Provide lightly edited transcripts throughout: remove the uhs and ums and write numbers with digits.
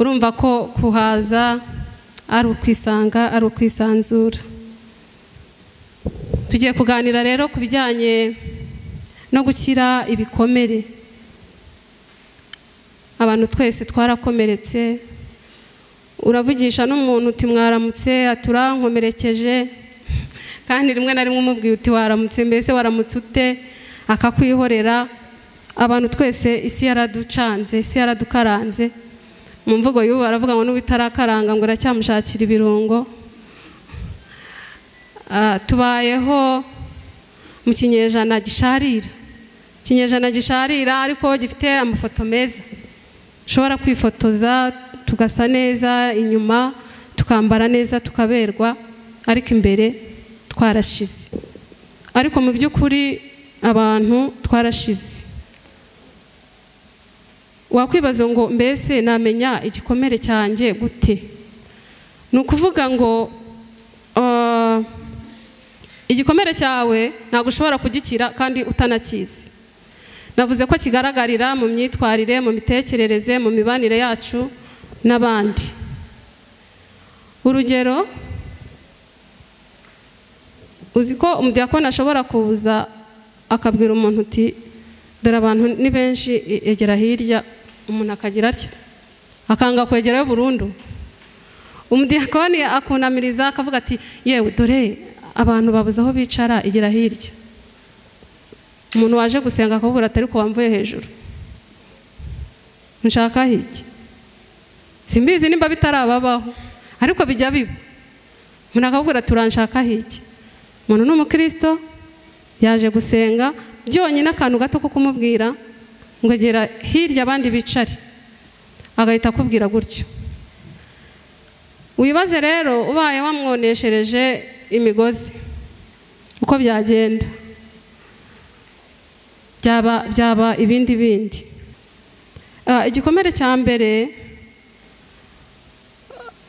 Urumva ko kuhaza ari ukwisanga, ari ukwisanzura. Tugiye kuganira rero ku bijyanye no gukira ibikomere. Abantu twese twarakomeretse. Uravugisha n'umuntu uti mwaramutse, aturankomerekeje, kandi rimwe na rimwe umubwiye uti waramutse, mbese waramutse ute, akakwihorera. Abantu twese isi yaraducanze, isi yaradukaranze. Mu mvugo y'ubu baravuga ngo n'uwitarakaranga ngo iracyamushakira ibirungo. Tubayeho mu kinyejana gisharira, ikinyejana gisharira ariko gifite amafoto meza, ushobora kwifotoza tugasa neza inyuma, tukambara neza, tukaberwa, ariko imbere twarashize. Ariko mu by'ukuri abantu twarashize. Wakwibaza ngo mbese namenya igikomere cyanjye gute? Ni ukuvuga ngo igikomere cyawe ntabwo ushobora kugikira kandi utanakizi. Navuze ko kigaragarira mu myitwarire, mu mitekerereze, mu mibanire yacu n'abandi. Urugero, uzi ko umudiyakoni ashobora kuza akabwira umuntu uti dore abantu ni benshi, egera hirya, umuntu akagira atya akanga kwegerayo burundu. Umudiyakoni akunamiriza akavuga ati yewe dore abantu babuze aho bicara, egera hirya. Umuntu waje gusenga akabura atari ko wamvuye hejuru, nshaka hiki, simbizi nimba bitarababaho ariko bijya biba. Umuntu akabura turanshaka hiki. Umuntu ni umukristo yaje gusenga, byonyine akantu gato ko kumubwira ngo gera hirya abandi bicare, agahita akubwira gutyo. Wibaze rero ubaye wamwoneshereje imigozi uko byagenda, byaba ibindi bindi. Igikomere cya mbere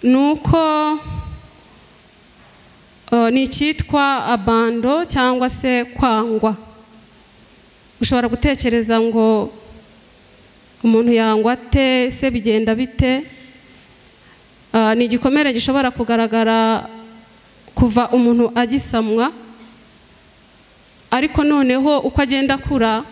nuko ni icyitwa abando cyangwa se kwangwa. Ushobora gutekereza ngo umuntu yangwa ate se, bigenda bite? Ni igikomere gishobora kugaragara kuva umuntu agisamwa, ariko noneho uko agenda akura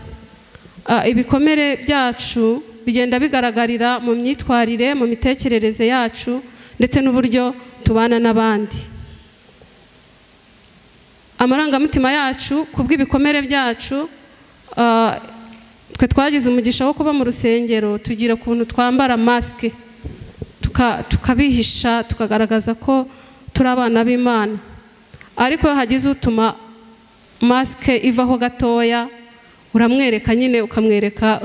ibikomere byacu bigenda bigaragarira mu myitwarire, mu mitekerereze yacu, ndetse n'uburyo tubana n'abandi. Amarangamutima yacu kubw'ibikomere byacu, twe twagize umugisha wo kuba mu rusengero, tugira ukuntu twambara masike, tukabihisha, tukagaragaza ko turi abana b'Imana. Ariko iyo hagize utuma masike ivaho gatoya, uramwereka nyine, ukamwereka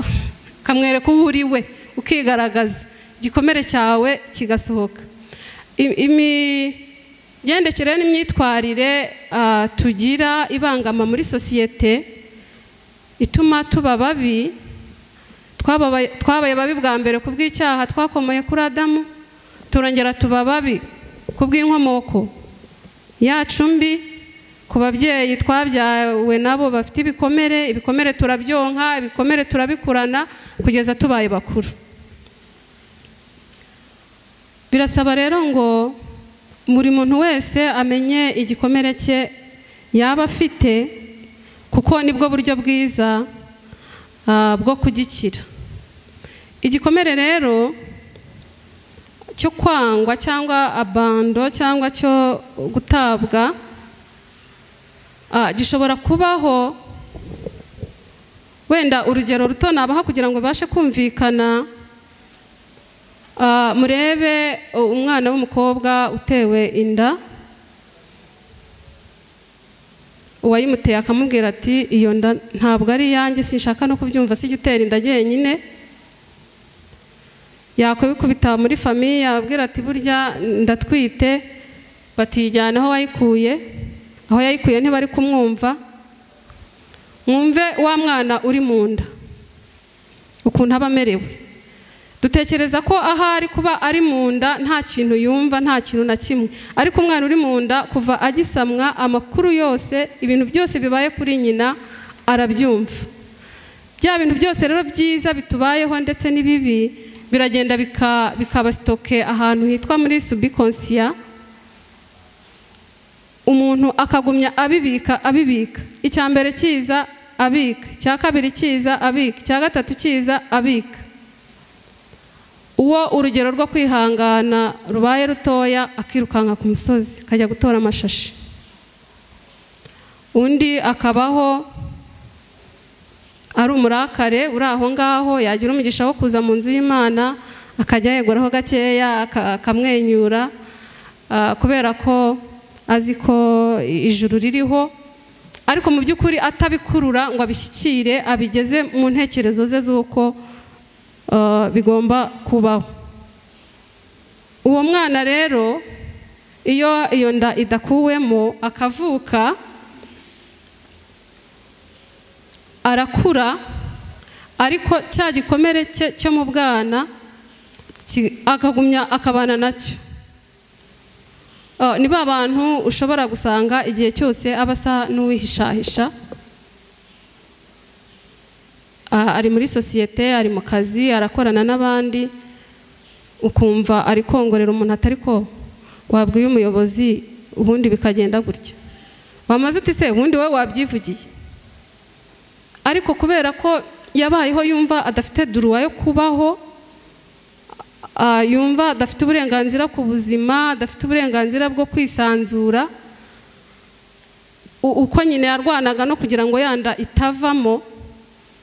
uwo uri we, ukigaragaza, igikomere cyawe kigasohoka. Imigendekere n'imyitwarire tugira ibangama muri sosiyete ituma tuba babi. Twabaye babi bwa mbere kubw'icyaha twakomoye kuri Adamu, turongera tuba babi kubw'inkomoko yacu mbi, ku babyeyi twabyawe nabo bafite ibikomere. Ibikomere turabyonka, ibikomere turabikurana kugeza tubaye bakuru. Birasaba rero ngo buri muntu wese amenye igikomere cye yaba afite, kuko nibwo buryo bwiza bwo kugikira. Igikomere rero cyo kwangwa cyangwa abando cyangwa cyo gutabwa gishobora kubaho. Wenda urugero ruto nabaha kugira ngo bashe kumvikana, murebe umwana w'umukobwa utewe inda, uwayimuteye akamubwira ati iyo nda ntabwo ari iyanjye, sinshaka no kubyumva, sijya utera inda jyenyine. Yakwikubita muri famiye yabwira ati burya ndatwite, batijyana aho wayikuye, aho yayikuye ntibari kumwumva. Mwumve wa mwana uri mu nda ukuntu aba amerewe. Dutekereza ko ahari kuba ari mu nda nta kintu yumva, nta kintu na kimwe, ariko umwana uri mu nda kuva agisamwa amakuru yose, ibintu byose bibaye kuri nyina arabyumva. Bya bintu byose rero byiza bitubayeho ndetse n'ibibi biragenda bikaba sitoke ahantu hitwa muri subconscious. Umuntu akagumya abibika abibika, icya mbere kiza abika, icya kabiri kiza abika, icya gatatu kiza abika. Uwo urugero rwo kwihangana rubaye rutoya akirukanka ku musozi akajya gutora amashashi, undi akabaho ari umurakare uri aho ngaho, yagira umugisha wo kuza mu nzu y'Imana akajya yegoraho gakeya akamwenyura, kubera ko azi ko ijuru ririho, ariko mu by'ukuri atabikurura ngo abishyikire abigeze mu ntekerezo ze z'uko bigomba kubaho. Uwo mwana rero iyo iyo nda idakuwemo akavuka arakura, ariko cya gikomere cye cyo mu bwana akagumya akabana nacyo. Ni ba bantu ushobora gusanga igihe cyose aba asa n'uwihishahisha, ari muri sosiyete, ari mu kazi, arakorana n'abandi, ukumva ari kongorera umuntu atari ko wabwiye umuyobozi ubundi bikagenda gutya, wamaze uti se ubundi wowe wabyivugiye. Ariko kubera ko yabayeho yumva adafite duruwa yo kubaho, yumva adafite uburenganzira ku buzima, adafite uburenganzira bwo kwisanzura, uko nyine yarwanaga no kugira ngo yanda itavamo,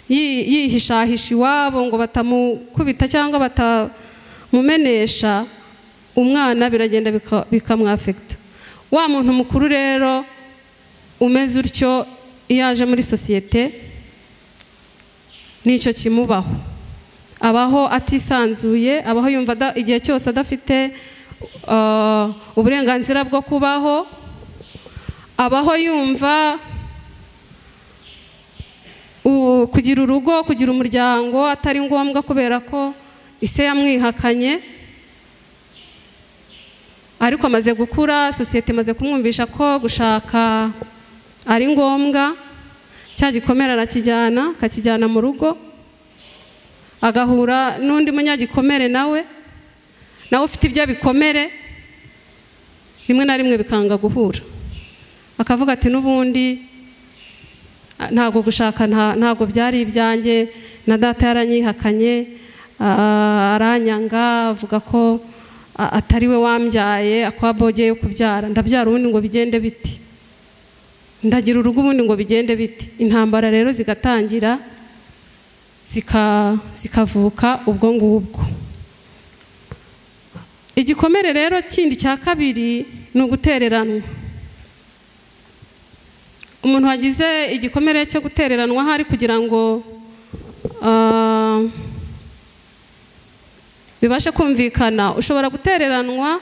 yihishahisha iwabo ngo batamukubita cyangwa batamumenesha, umwana biragenda bikamwafekita. Wa muntu mukuru rero umeze utyo iyo aje muri sosiyete nicyo kimubaho, abaho atisanzuye, abaho yumva igihe cyose adafite uburenganzira bwo kubaho, abaho yumva kugira urugo, kugira umuryango atari ngombwa kubera ko ise yamwihakanye. Ariko amaze gukura, sosiyete imaze kumwumvisha ko gushaka ari ngombwa, cya gikomere arakijyana, akakijyana mu rugo, agahura n'undi munyagikomere nawe ufite ibyo bikomere, rimwe na rimwe bikanga guhura, akavuga ati n'ubundi ntabwo gushaka ntabwo byari ibyanjye, na data yaranyihakanye, aranyanga, avuga ko atari we wambyaye, akwabogeye yo kubyara, ndabyara ubundi ngo bigende biti, ndagira urugo ubundi ngo bigende biti. Intambara rero zigatangira zikavuka ubwo ngubwo. Igikomere rero kindi cya kabiri ni ugutereranwa. Umuntu wagize igikomere cyo gutereranwa hari kugira ngo bibashe kumvikana, ushobora gutereranwa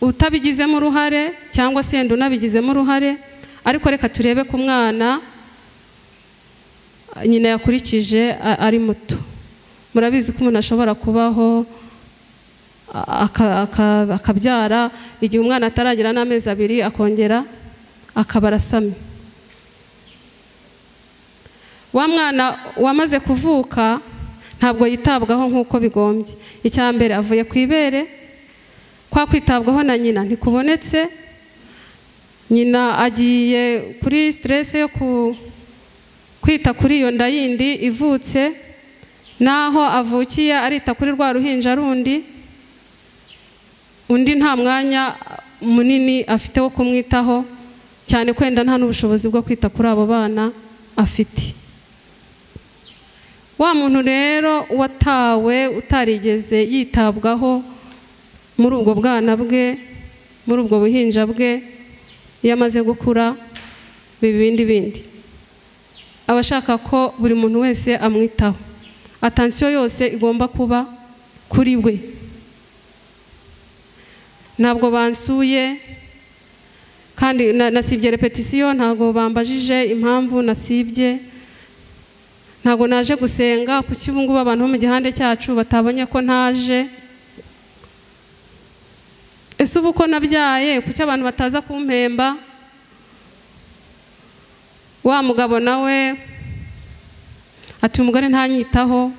utabigizemo uruhare cyangwa se yenda unabigizemo uruhare, ariko reka turebe ku mwana nyina yakurikije ari muto. Murabizi ko umuntu ashobora kubaho akabyara igihe umwana ataragira n'amezi 2 akongera akaba arasamye. Wa mwana wamaze kuvuka ntabwo yitabwaho nk'uko bigombye. Icya mbere avuye ku ibere, kwa kwitabwaho na nyina ntikubonetse, nyina agiye kuri stress yo kwita kuri iyo nda yindi ivutse, naho avukiye arita kuri rwa ruhinja rundi, undi nta mwanya munini afite wo kumwitaho, cyane kwenda nta n'ubushobozi bwo kwita kuri abo bana afite. Wa muntu rero watawe utarigeze yitabwaho muri ubwo bwana bwe, muri ubwo buhinja bwe, yamaze gukura bibindi bindi, abashaka ko buri muntu wese amwitaho, atansiyo yose igomba kuba kuri we. Ntabwo bansuye kandi nasibye repetition, ntabwo bambajije impamvu nasibye, ntabwo naje gusenga, kuki ubu ngubu abantu bo mu gihande cyacu batabonye ko ntaje, ese ubu ko nabyaye kuki abantu bataza kumpemba. Wa mugabo nawe ati umugore ntanyitaho,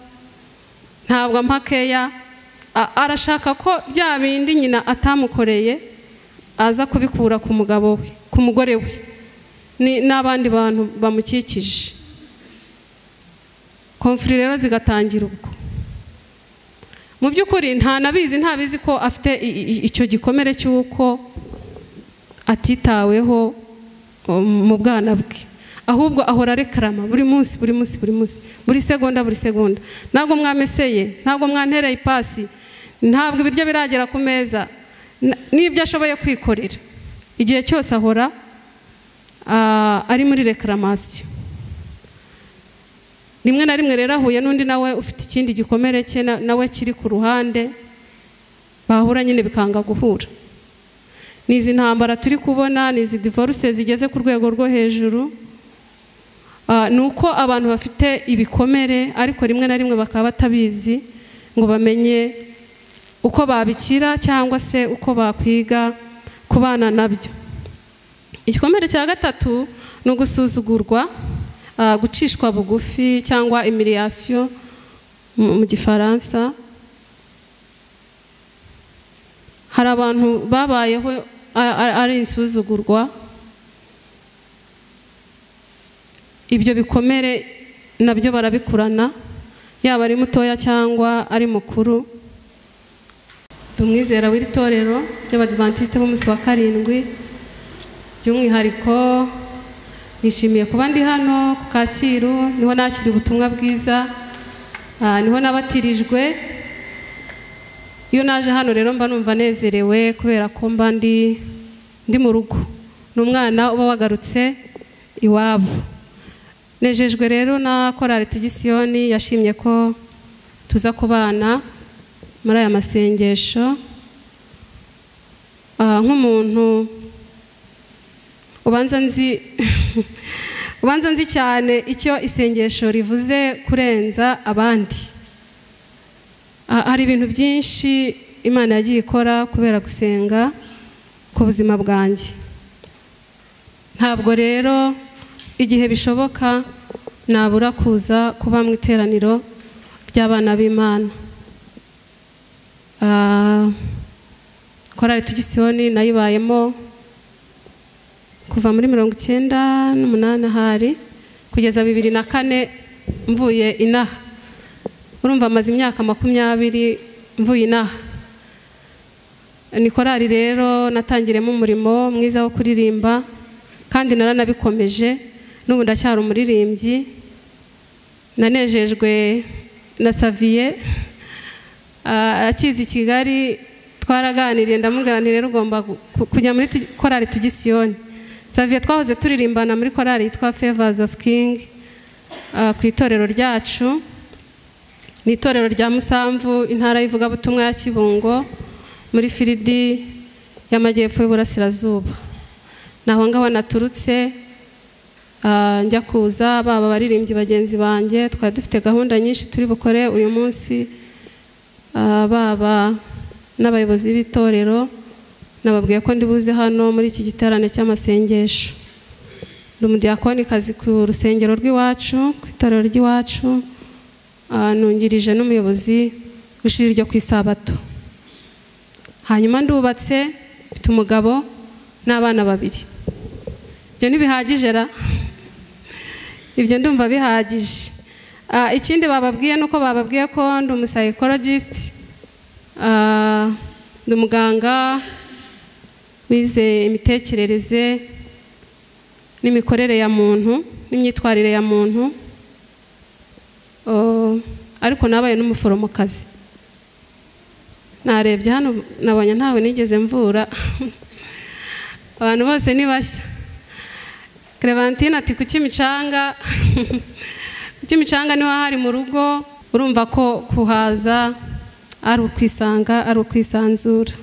ntabwo ampa keya. Arashaka ko bya bindi nyina atamukoreye aza kubikura ku mugabo we, ku mugore we n'abandi bantu bamukikije. Konfuri rero zigatangira ubwo. Mu by'ukuri nta nabizi ko afite icyo gikomere cy'uko atitaweho mu bwana bwe, ahubwo ahora arekarama buri munsi, buri munsi, buri munsi, buri segonda, buri segonda. Ntabwo mwameseye, ntabwo mwantereye ipasi, ntabwo ibiryo biragera ku meza, n'ibyo ashoboye kwikorera. Igihe cyose ahora ari muri reklamatio. Rimwe na rimwe rero ahuye n'undi nawe ufite ikindi gikomere cye nawe kiri ku ruhande, bahura nyine bikanga guhura. Nizi ntambara turi kubona, nizi divorce zigeze ku rwego rwo hejuru, nuko abantu bafite ibikomere ariko rimwe na rimwe bakaba batabizi ngo bamenye uko babikira cyangwa se uko bakwiga kubana nabyo. Igikomere cya gatatu ni ugusuzugurwa, gucishwa bugufi cyangwa humiliation mu Gifaransa. Hari abantu babayeho ari insuzugurwa, ibyo bikomere nabyo barabikurana, yaba ari mutoya cyangwa ari mukuru. Tumwizera w'iri torero ry'Abadventiste b'umunsi wa karindwi, by'umwihariko nishimiye kuba ndi hano ku Kacyiru, niho nakiri ubutumwa bwiza, niho nabatirijwe. Iyo naje hano rero mba numva nezerewe kubera ko mba ndi mu rugo, ni umwana uba wagarutse iwabo. Nejejwe rero na korali Tugisiyoni yashimye ko tuza kubana muri aya masengesho. Nk'umuntu ubanza nzi cyane icyo isengesho rivuze kurenza abandi. Hari ibintu byinshi Imana yagiye ikora kubera gusenga ku buzima bwanjye. Ntabwo rero igihe bishoboka nabura kuza kuba mu iteraniro ry'abana b'Imana. Korali Tugisiyoni nayibayemo kuva muri 98 hari kugeza 2004 mvuye inaha. Urumva amaze imyaka 20 mvuye inaha. Ni korali rero natangiremo umurimo mwiza wo kuririmba kandi naranabikomeje, n'ubu ndacyari umuririmbyi. Nanejejwe na Savier akiza i Kigali, twaraganiriye ndamubwira nti rero ugomba kujya muri korali Tugisiyoni. Savier twahoze turirimbana muri korali yitwa Favors of King ku itorero ryacu, ni itorero rya Musamvu, intara y'ivugabutumwa ya Kibungo, muri Firidi y'Amajyepfo y'Uburasirazuba. Naho ngaho naturutse njya kuza, baba baririmbyi bagenzi banjye twari dufite gahunda nyinshi turi bukore uyu munsi, baba n'abayobozi b'itorero nababwiye ko ndi buze hano muri iki giterane cy'amasengesho. Ndi umudiyakonikazi ku rusengero rw'iwacu, ku itorero ry'iwacu, nungirije n'umuyobozi w'ishuri ryo ku Isabato. Hanyuma ndubatse, mfite umugabo n'abana babiri. Ibyo ntibihagije ra? Ibyo ndumva bihagije. Ikindi bababwiye nuko bababwiye ko ndi umupsychologist, ndi umuganga wize imitekerereze n'imikorere ya muntu n'imyitwarire ya muntu, ariko nabaye n'umuforomokazi. Narebye hano nabonye ntawe nigeze mvura, abantu bose ni bashya. Clementine ati kuki imicanga? Kuki imicanga niho hari mu rugo? Urumva ko kuhaza ari ukwisanga, ari ukwisanzura.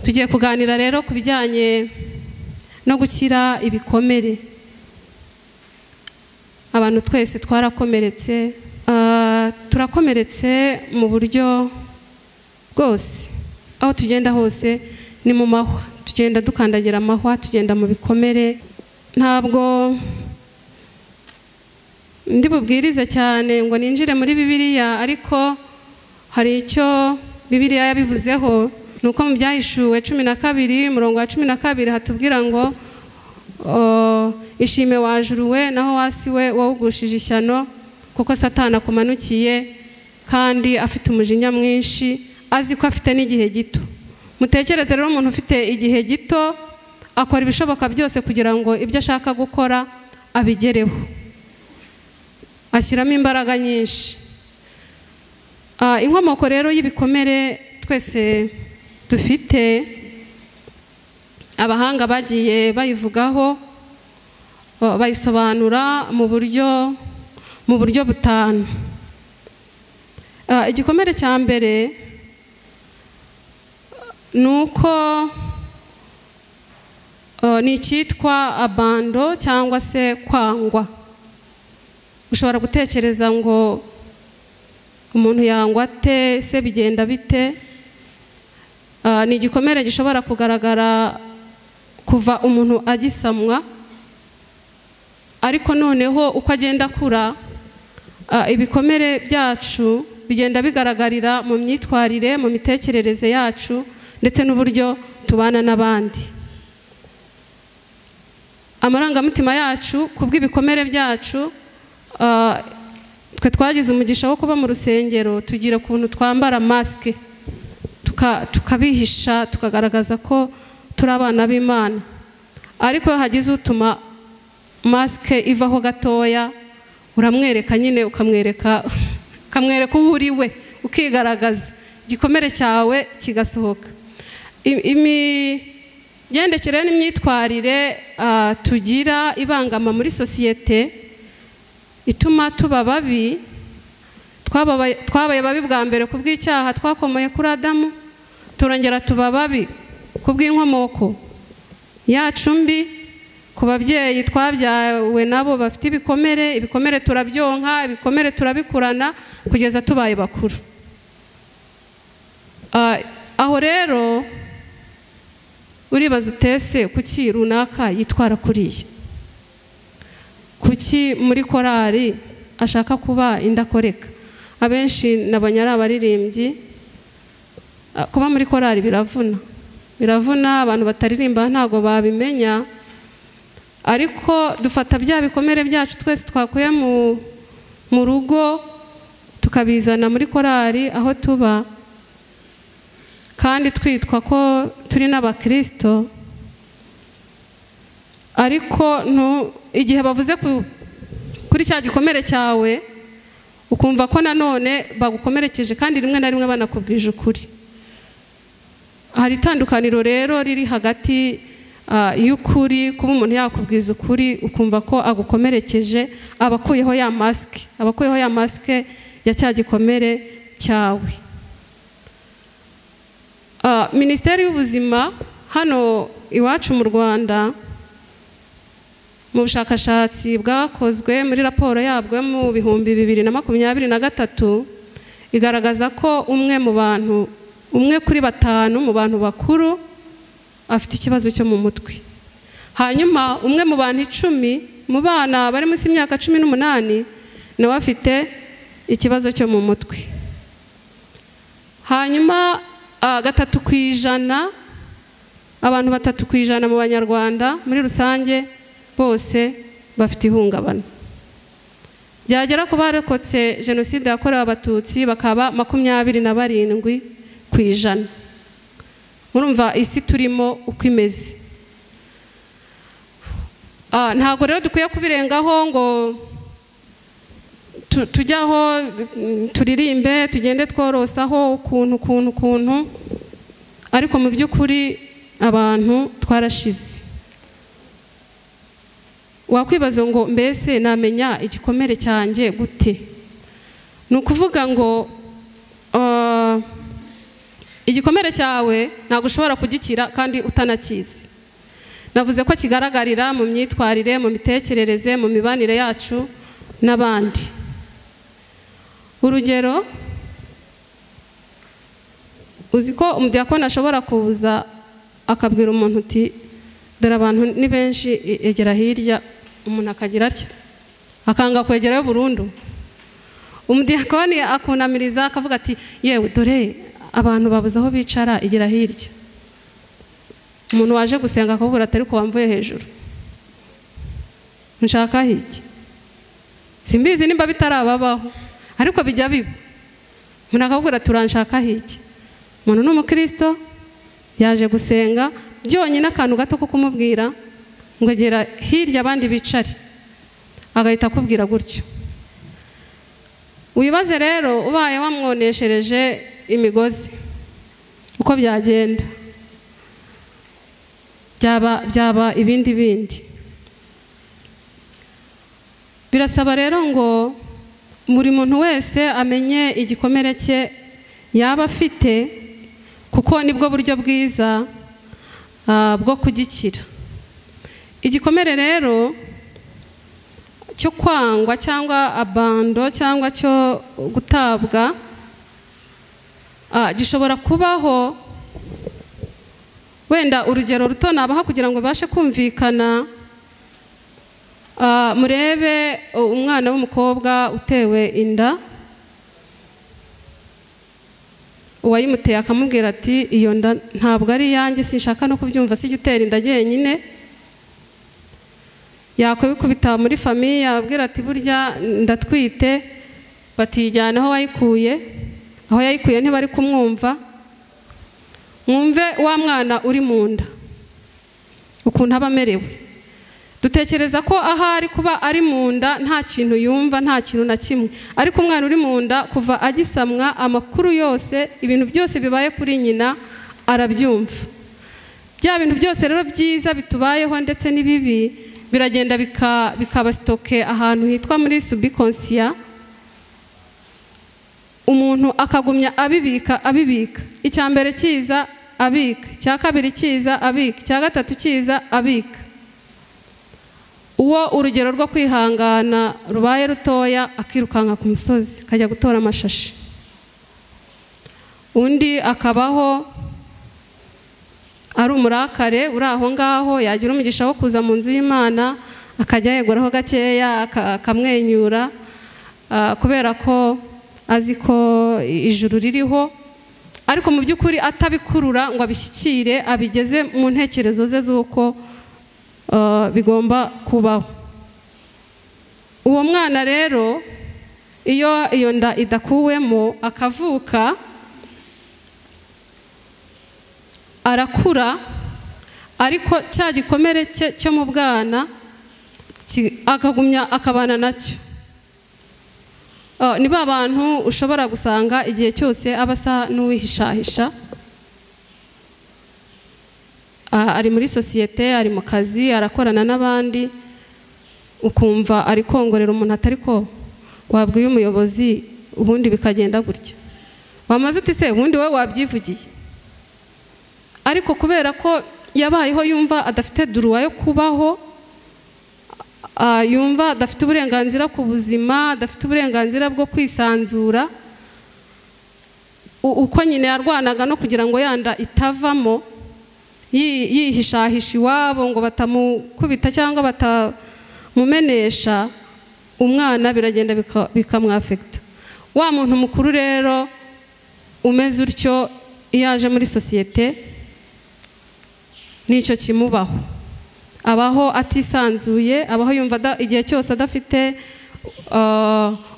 Tugiye kuganira rero ku bijyanye no gukira ibikomere. Abantu twese twarakomeretse, turakomeretse mu buryo bwose. Aho tugenda hose ni mu mahwa, tugenda dukandagira amahwa, tugenda mu bikomere. Ntabwo ndi bubwirize cyane ngo ninjire muri Bibiliya, ariko hari icyo Bibiliya yabivuzeho. Nuko mu Byahishuwe 12 umurongo wa 12 hatubwira ngo ishime wajuruwe naho wasiwe wawugushije ishyano, kuko Satani akumanukiye kandi afite umujinya mwinshi, azi ko afite n'igihe gito. Mutekereze rero umuntu ufite igihe gito akora ibishoboka byose kugira ngo ibyo ashaka gukora abigereho, ashyiramo imbaraga nyinshi. Inkomoko rero y'ibikomere twese dufite, abahanga bagiye bayivugaho, bayisobanura mu buryo butanu. Igikomere cya mbere nuko ni icyitwa abando cyangwa se kwangwa. Ushobora gutekereza ngo umuntu yangwa ate se, bigenda bite? Ni igikomere gishobora kugaragara kuva umuntu agisamwa, ariko noneho uko agenda akura ibikomere byacu bigenda bigaragarira mu myitwarire, mu mitekerereze yacu, ndetse n'uburyo tubana n'abandi. Amarangamutima yacu kubw'ibikomere byacu, twe twagize umugisha wo kuba mu rusengero, tugira ukuntu twambara masike tukabihisha, tukagaragaza ko turi abana b'Imana. Ariko iyo hagize utuma masike ivaho gatoya, uramwereka nyine, ukamwereka uwo uri we, ukigaragaza, igikomere cyawe kigasohoka. Imigendekere n'imyitwarire tugira ibangama muri sosiyete ituma tuba babi. Twabaye babi bwa mbere kubw'icyaha twakomoye kuri Adamu, turongera tuba babi kubw'inkomoko yacu mbi, ku babyeyi twabyawe nabo bafite ibikomere. Ibikomere turabyonka, ibikomere turabikurana kugeza tubaye bakuru. Aho rero uribaza utese kuki runaka yitwara kuriya, kuki muri korari ashaka kuba indakoreka. Abenshi nabonye ari abaririmbyi, kuba muri korari biravuna, biravuna, abantu bataririmba ntago babimenya. Ariko dufata bya bikomere byacu twese twakuye mu rugo tukabizana muri korari aho tuba, kandi twitwa ko turi n'abakristo. Ariko igihe bavuze kuri cya gikomere cyawe, ukumva ko nanone bagukomerekeje, kandi rimwe na rimwe banakubwije ukuri. Hari itandukaniro rero riri hagati y'ukuri, kuba umuntu yakubwiza ukuri ukumva ko agukomerekeje, abakuyeho ya masike, abakuyeho ya masike ya cya gikomere cyawe. Minisiteri y'Ubuzima hano iwacu mu Rwanda, mu bushakashatsi bwakozwe muri raporo yabwo mu 2023, igaragaza ko umwe kuri 5 mu bantu bakuru afite ikibazo cyo mu mutwe. Hanyuma umwe mu bantu 10 mu bana bari munsi y'imyaka 18 nawe afite ikibazo cyo mu mutwe. Hanyuma 3%, abantu 3% mu Banyarwanda muri rusange bose bafite ihungabana. Byagera ku barokotse jenoside yakorewe Abatutsi bakaba 27%. Murumva isi turimo uko imeze. Ntabwo rero dukwiye kubirengaho ngo tujyaho turirimbe tugende tworosaho ukuntu ukuntu ukuntu, ariko mu by'ukuri abantu twarashize. Wakwibaza ngo mbese namenya igikomere cyanjye gute? Ni ukuvuga ngo igikomere cyawe ntabwo ushobora kugikira kandi utanakizi. Navuze ko kigaragarira mu myitwarire, mu mitekerereze, mu mibanire yacu n'abandi. Urugero, uzi ko umudiyakoni ashobora kuza akabwira umuntu uti dore abantu ni benshi, egera hirya, umuntu akagira atya Akanga kwegerayo burundu. Umudiyakoni akunamiriza akavuga ati yewe dore abantu babuze aho bicara, igira hirya. Umuntu waje gusenga akabura atari ko wamvuye hejuru, nshaka hiki. Simbizi nimba bitarababaho, ariko bijya biba. Umuntu akabura turanshaka hiki. Umuntu ni umukristo yaje gusenga, byonyine akantu gato ko kumubwira ngo gera hirya abandi bicare, agahita akubwira gutyo. Wibaze rero ubaye wamwoneshereje imigozi uko byagenda, byaba ibindi bindi. Birasaba rero ngo buri muntu wese amenye igikomere cye yaba afite, kuko nibwo buryo bwiza bwo kugikira. Igikomere rero cyo kwangwa cyangwa abando cyangwa cyo gutabwa gishobora kubaho. Wenda urugero ruto nabaha kugira ngo bashe kumvikana, murebe umwana w'umukobwa utewe inda, uwayimuteye akamubwira ati iyo nda ntabwo ari iyanjye, sinshaka no kubyumva, sijya utera inda jyenyine. Yakwikubita muri famiye ababwira ati burya ndatwite, batijyana aho wayikuye, aho yayikuye ntibari kumwumva. Mwumve wa mwana uri mu nda ukuntu aba amerewe. Dutekereza ko ahari kuba ari mu nda nta kintu yumva, nta kintu na kimwe, ariko umwana uri mu nda kuva agisamwa amakuru yose, ibintu byose bibaye kuri nyina arabyumva. Bya bintu byose rero byiza bitubayeho ndetse n'ibibi biragenda bikaba sitoke ahantu hitwa muri subconscious. Umuntu akagumya abibika abibika, icya mbere kiza abika, icya kabiri kiza abika, icya gatatu kiza abika. Uwo urugero rwo kwihangana rubaye rutoya akirukanka ku musozi akajya gutora amashashi, undi akabaho ari umurakare uri aho ngaho, yagira umugisha wo kuza mu nzu y'Imana akajya yegoraho gakeya akamwenyura, kubera ko azi ko ijuru ririho, ariko mu by'ukuri atabikurura ngo abishyikire, abigeze mu ntekerezo ze z'uko bigomba kubaho. Uwo mwana rero iyo iyo nda idakuwemo akavuka, arakura, ariko cya gikomere cye cyo mu bwana akagumya akabana nacyo. Ni ba bantu ushobora gusanga igihe cyose aba asa n'uwihishahisha, ari muri sosiyete, ari mu kazi, arakorana n'abandi, ukumva ari kongorera umuntu atari ko wabwiye umuyobozi ubundi bikagenda gutya, wamaze uti se ubundi wowe wabyivugiye. Ariko kubera ko yabayeho yumva adafite duruwa yo kubaho, yumva adafite uburenganzira ku buzima, adafite uburenganzira bwo kwisanzura, uko nyine yarwanaga no kugira ngo yanda itavamo, yihishahisha iwabo ngo batamukubita cyangwa batamumenesha, umwana biragenda bikamwafekita. Wa muntu mukuru rero umeze utyo iyo aje muri sosiyete nicyo kimubaho, abaho atisanzuye, abaho yumva igihe cyose adafite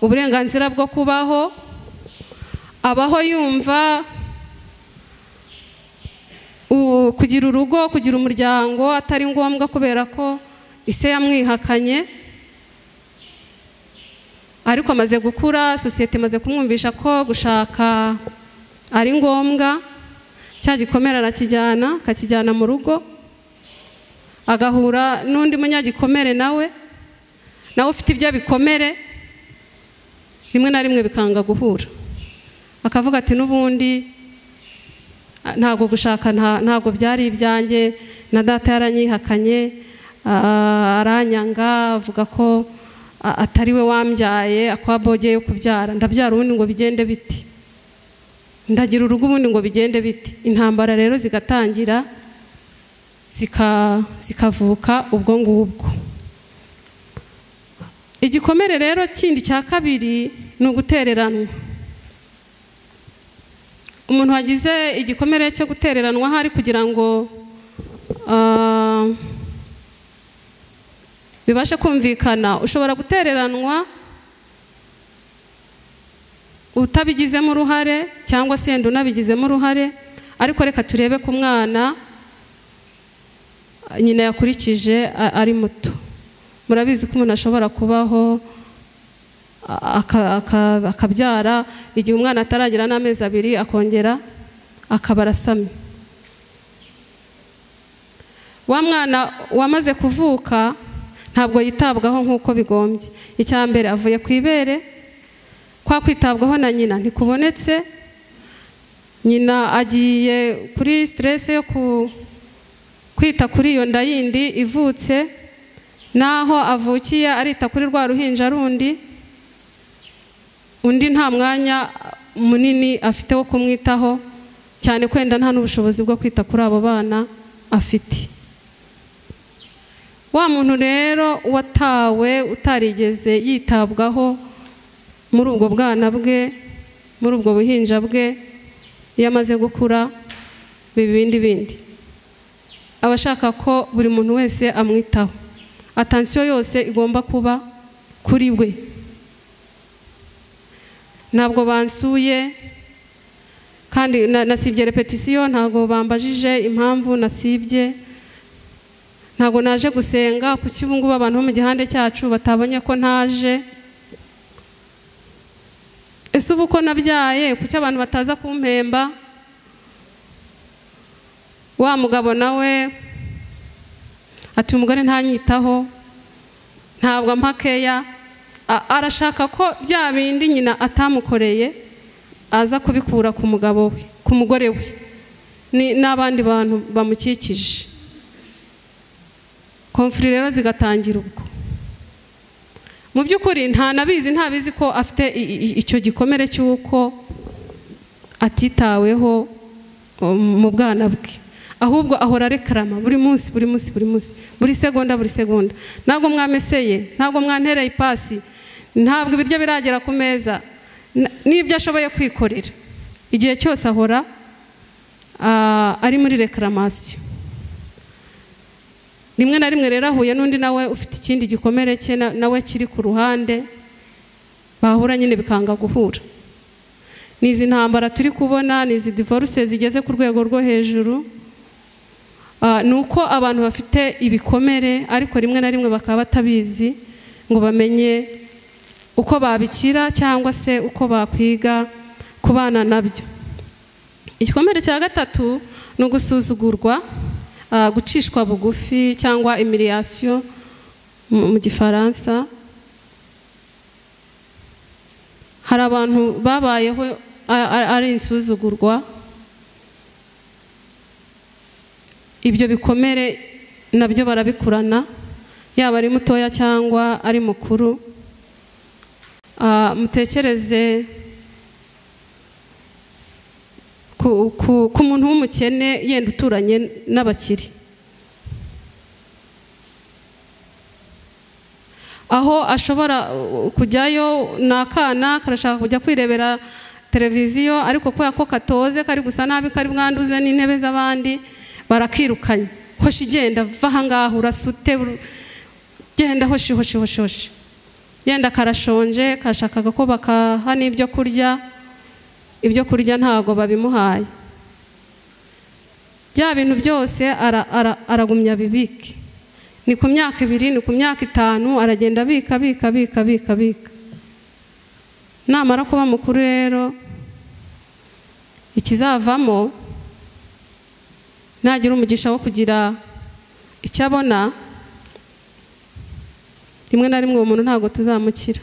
uburenganzira bwo kubaho, abaho yumva kugira urugo, kugira umuryango atari ngombwa kubera ko ise yamwihakanye. Ariko amaze gukura, sosiyete imaze kumwumvisha ko gushaka ari ngombwa, cya gikomere arakijyana, akakijyana mu rugo, agahura n'undi munyagikomere nawe ufite ibyo bikomere, rimwe na rimwe bikanga guhura, akavuga ati n'ubundi ntabwo gushaka ntabwo byari ibyanjye, na data yaranyihakanye, aranyanga, avuga ko atari we wambyaye, akwabogeye yo kubyara, ndabyara ubundi ngo bigende biti, ndagira urugo ubundi ngo bigende biti. Intambara rero zigatangira, zikavuka ubwo ngubwo. Igikomere rero kindi cya kabiri ni ugutereranwa. Umuntu wagize igikomere cyo gutereranwa hari kugira ngo bibashe kumvikana, ushobora gutereranwa utabigizemo uruhare cyangwa se yenda unabigizemo uruhare, ariko reka turebe ku mwana nyina yakurikije ari muto. Murabizi ko umuntu ashobora kubaho akabyara igihe umwana ataragira n'amezi 2 akongera akaba arasamye. Wa mwana wamaze kuvuka ntabwo yitabwaho nk'uko bigombye. Icya mbere avuye ku ibere, kwa kwitabwaho na nyina ntikubonetse, nyina agiye kuri stress yo kwita kuri iyo nda yindi ivutse, naho avukiye arita kuri rwa ruhinja rundi, undi nta mwanya munini afite wo kumwitaho, cyane kwenda nta n'ubushobozi bwo kwita kuri abo bana afite. Wa muntu rero watawe utarigeze yitabwaho muri ubwo bwana bwe, muri ubwo buhinja bwe, iyo amaze gukura bibindi bindi abashaka ko buri muntu wese amwitaho, atansiyo yose igomba kuba kuri we. Ntabwo bansuye kandi nasibye repetition, ntabwo bambajije impamvu nasibye, ntabwo naje gusenga kuki ubu ngubu abantu bo mu gihande cyacu batabonye ko ntaje, ese ubu ko nabyaye kuki abantu bataza kumpemba. Wa mugabo nawe ati umugore ntanyitaho, ntabwo ampakeya, arashaka ko bya bindi nyina atamukoreye aza kubikura ku mugabo we, ku mugore we n'abandi bantu bamukikije. Konfuri rero zigatangira ubwo. Mu by'ukuri nta nabizi, ntabizi ko afite icyo gikomere cy'uko atitaweho mu bwana bwe, ahubwo ahora arekarama buri munsi, buri munsi, buri munsi, buri segonda, buri segonda. Ntabwo mwameseye, ntabwo mwantereye ipasi, ntabwo ibiryo biragera ku meza, n'ibyo ashoboye kwikorera. Igihe cyose ahora ari muri reclamation. Rimwe na rimwe rero ahuye n'undi nawe ufite ikindi gikomere cye nawe kiri ku ruhande, bahura nyine bikanga guhura. Nizi ntambara turi kubona, nizi divorce zigeze ku rwego rwo hejuru, nuko abantu bafite ibikomere ariko rimwe na rimwe bakaba batabizi ngo bamenye uko babikira cyangwa se uko bakwiga kubana nabyo. Igikomere cya gatatu ni ugusuzugurwa, gucishwa bugufi cyangwa humiliation mu Gifaransa. Hari abantu babayeho ari insuzugurwa, ibyo bikomere nabyo barabikurana, yaba ari mutoya cyangwa ari mukuru. Mutekereze ku muntu w'umukene yenda uturanye n'abakire, aho ashobora kujyayo n'akana karashaka kujya kwirebera televiziyo, ariko kubera ko katoze kari gusa nabi, kari bwanduze n'intebe z'abandi, barakirukanye. Hoshi genda, va aha ngaha, urasute, genda, hoshi hoshi hoshi hoshi. Yenda karashonje, kashakaga ko bakaha n'ibyo kurya, ibyo kurya ntago babimuhaye. Bya bintu byose aragumya bibike. Ni ku myaka 2, ni ku myaka 5, aragenda abika abika abika abika abika. Namara kuba mukuru rero ikizavamo, nagira umugisha wo kugira icyo abona, rimwe na rimwe uwo muntu ntabwo tuzamukira,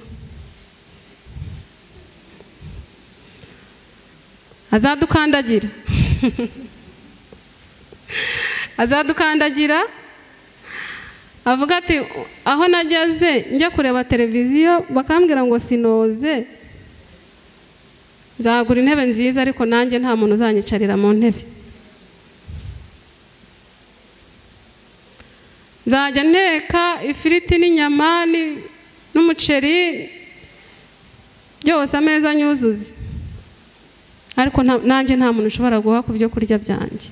azadukandagira azadukandagira avuga ati aho nageze njya kureba televiziyo bakambwira ngo sinoze, nzagura intebe nziza ariko nanjye nta muntu uzanyicarira mu ntebe, nzajya nteka ifiriti n'inyama n'umuceri byose ameza nyuzuze, ariko nanjye nta muntu ushobora guha ku byo kurya byanjye.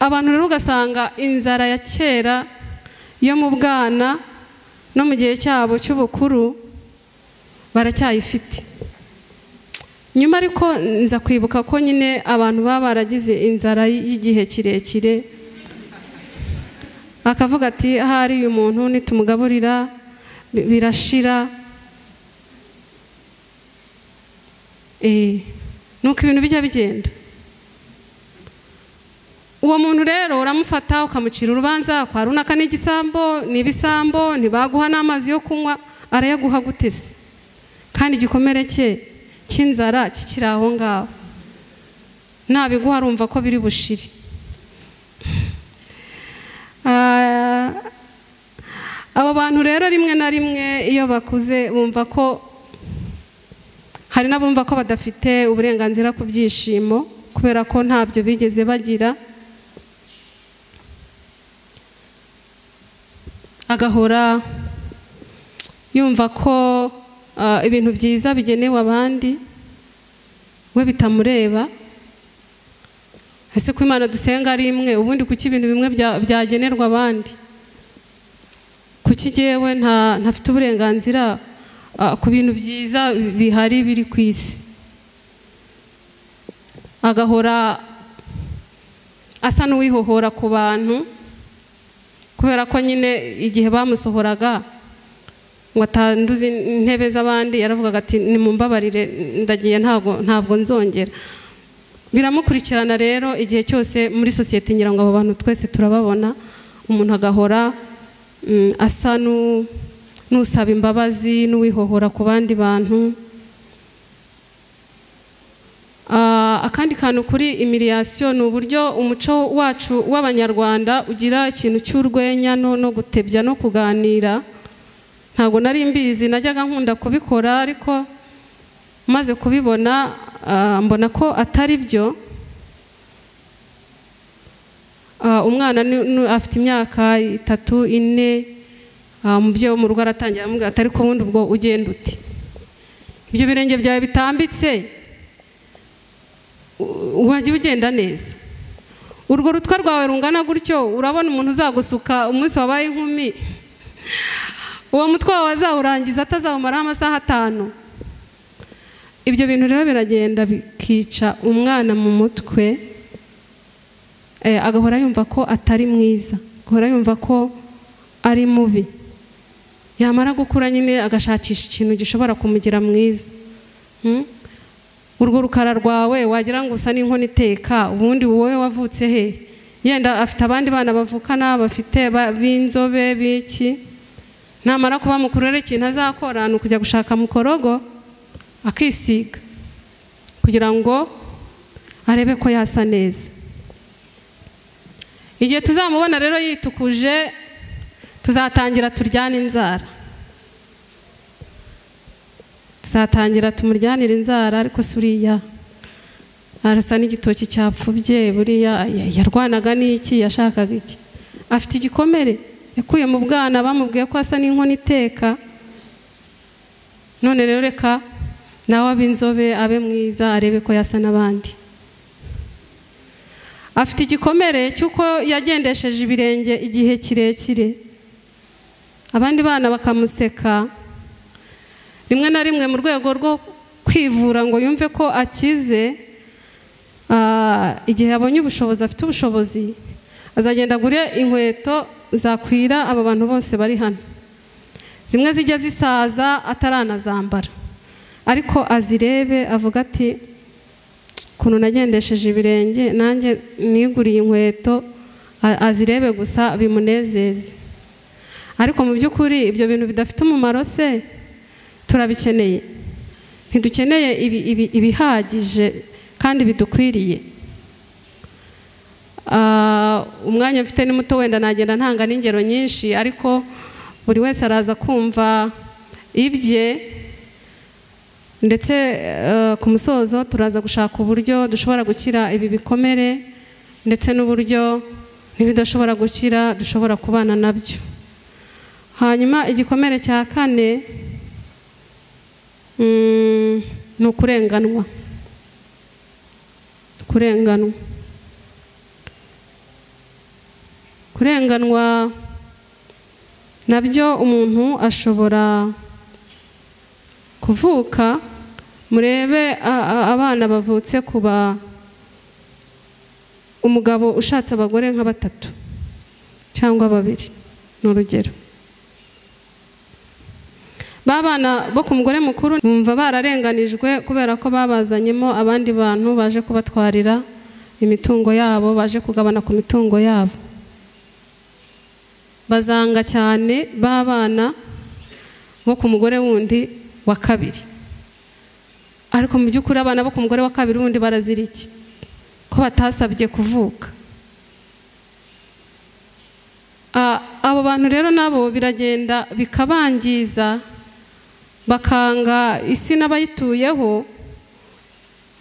Abantu rero ugasanga inzara ya kera yo mu bwana no mu gihe cyabo cy'ubukuru baracyayifite. Nyuma ariko nza kwibuka ko nyine abantu baba baragize inzara y'igihe kirekire, akavuga ati ahari uyu muntu nitumugaburira birashira. Nuko ibintu bijya bigenda. Uwo muntu rero uramufata ukamucira urubanza kwa runaka n'igisambo, n'ibisambo, ntibaguha n'amazi yo kunywa, arayaguha gute se? Kandi igikomere cye cy'inzara kikiri aho ngaho, nabiguha arumva ko biri bushire. Abo bantu rero rimwe na rimwe iyo bakuze bumva ko hari n'abumva ko badafite uburenganzira ku byishimo kubera ko ntabyo bigeze bagira, agahora yumva ko ibintu byiza bigenewe abandi we bitamureba. Ese ko Imana dusenga ari imwe, ubundi kuki ibintu bimwe byagenerwa abandi? Kuki jyewe ntafite uburenganzira ku bintu byiza bihari biri ku isi? Agahora asa n'uwihohora ku bantu kubera ko nyine igihe bamusohoraga ngo atanduze intebe z'abandi yaravugaga ati nimumbabarire ndagiye ntabwo nzongera. Biramukurikirana rero igihe cyose muri sosiyete, ngira ngo abo bantu twese turababona, umuntu agahora asa n'usaba imbabazi n'uwihohora ku bandi bantu. Akandi kantu kuri humiliation ni uburyo umuco wacu w'Abanyarwanda ugira ikintu cy'urwenya no gutebya no kuganira. Ntabwo nari mbizi, najyaga nkunda kubikora, ariko maze kubibona mbona ko atari byo. Umwana afite imyaka 3, 4, umubyeyi wo mu rugo aratangira amubwira ati ariko ubundi ubwo ugenda uti ibyo birenge byawe bitambitse wajya ugenda neza, urwo rutwe rwawe rungana gutyo urabona umuntu uzagusuka umunsi wabaye inkumi, uwo mutwe wawe azawurangiza atazawumaraho amasaha 5. Ibyo bintu rero biragenda bikica umwana mu mutwe, agahora yumva ko atari mwiza, agahora yumva ko ari mubi. Yamara gukura nyine agashakisha ikintu gishobora kumugira mwiza. Urwo rukara rwawe wagira ngo usa n'inkono iteka, ubundi wowe wavutse he? Yenda afite abandi bana bavukana bafite b'inzobe biki, namara kuba mukuru rero ikintu azakora ni ukujya gushaka mukorogo akisiga kugira ngo arebe ko yasa neza. Igihe tuzamubona rero yitukuje tuzatangira turyana inzara, tuzatangira tumuryanira inzara, ariko suriya arasa n'igitoki cyapfubye, buriya yarwanaga n'iki, yashakaga iki? Afite igikomere yakuye mu bwana, bamubwiye ko asa n'inkono iteka. None rero reka nawe abe inzobe, abe mwiza, arebe ko yasa n'abandi. Afite igikomere cy'uko yagendesheje ibirenge igihe kirekire, abandi bana bakamuseka. Rimwe na rimwe mu rwego rwo kwivura ngo yumve ko akize, igihe abonye ubushobozi, afite ubushobozi, azagenda agure inkweto zakwira aba bantu bose bari hano, zimwe zijya zisaza ataranazambara, ariko azirebe avuga ati ukuntu nagendesheje ibirenge nanjye niguriye inkweto, azirebe gusa bimunezeze. Ariko mu by'ukuri ibyo bintu bidafite umumaro se turabikeneye? Ntidukeneye ibihagije kandi bidukwiriye. Umwanya mfite ni muto, wenda nagenda ntanga n'ingero nyinshi, ariko buri wese araza kumva ibye, ndetse ku musozo turaza gushaka uburyo dushobora gukira ibi bikomere, ndetse n'uburyo n'ibidashobora gukira dushobora kubana nabyo. Hanyuma igikomere cya kane ni ukurenganwa. Kurenganwa nabyo umuntu ashobora kuvuka. Murebe abana bavutse kuba umugabo ushatse abagore nka batatu cyangwa babiri, ni urugero. Babana bo ku mugore mukuru bumva bararenganijwe kubera ko babazanyemo abandi bantu baje kubatwarira imitungo yabo, baje kugabana ku mitungo yabo. Bazanga cyane babana bo ku mugore wundi wa kabiri. Ariko mu by'ukuri abana bo ku mugore wa kabiri wundi barazira iki? Ko batasabye kuvuka. Abo bantu rero nabo biragenda bikabangiza, bakanga isi n'abayituyeho,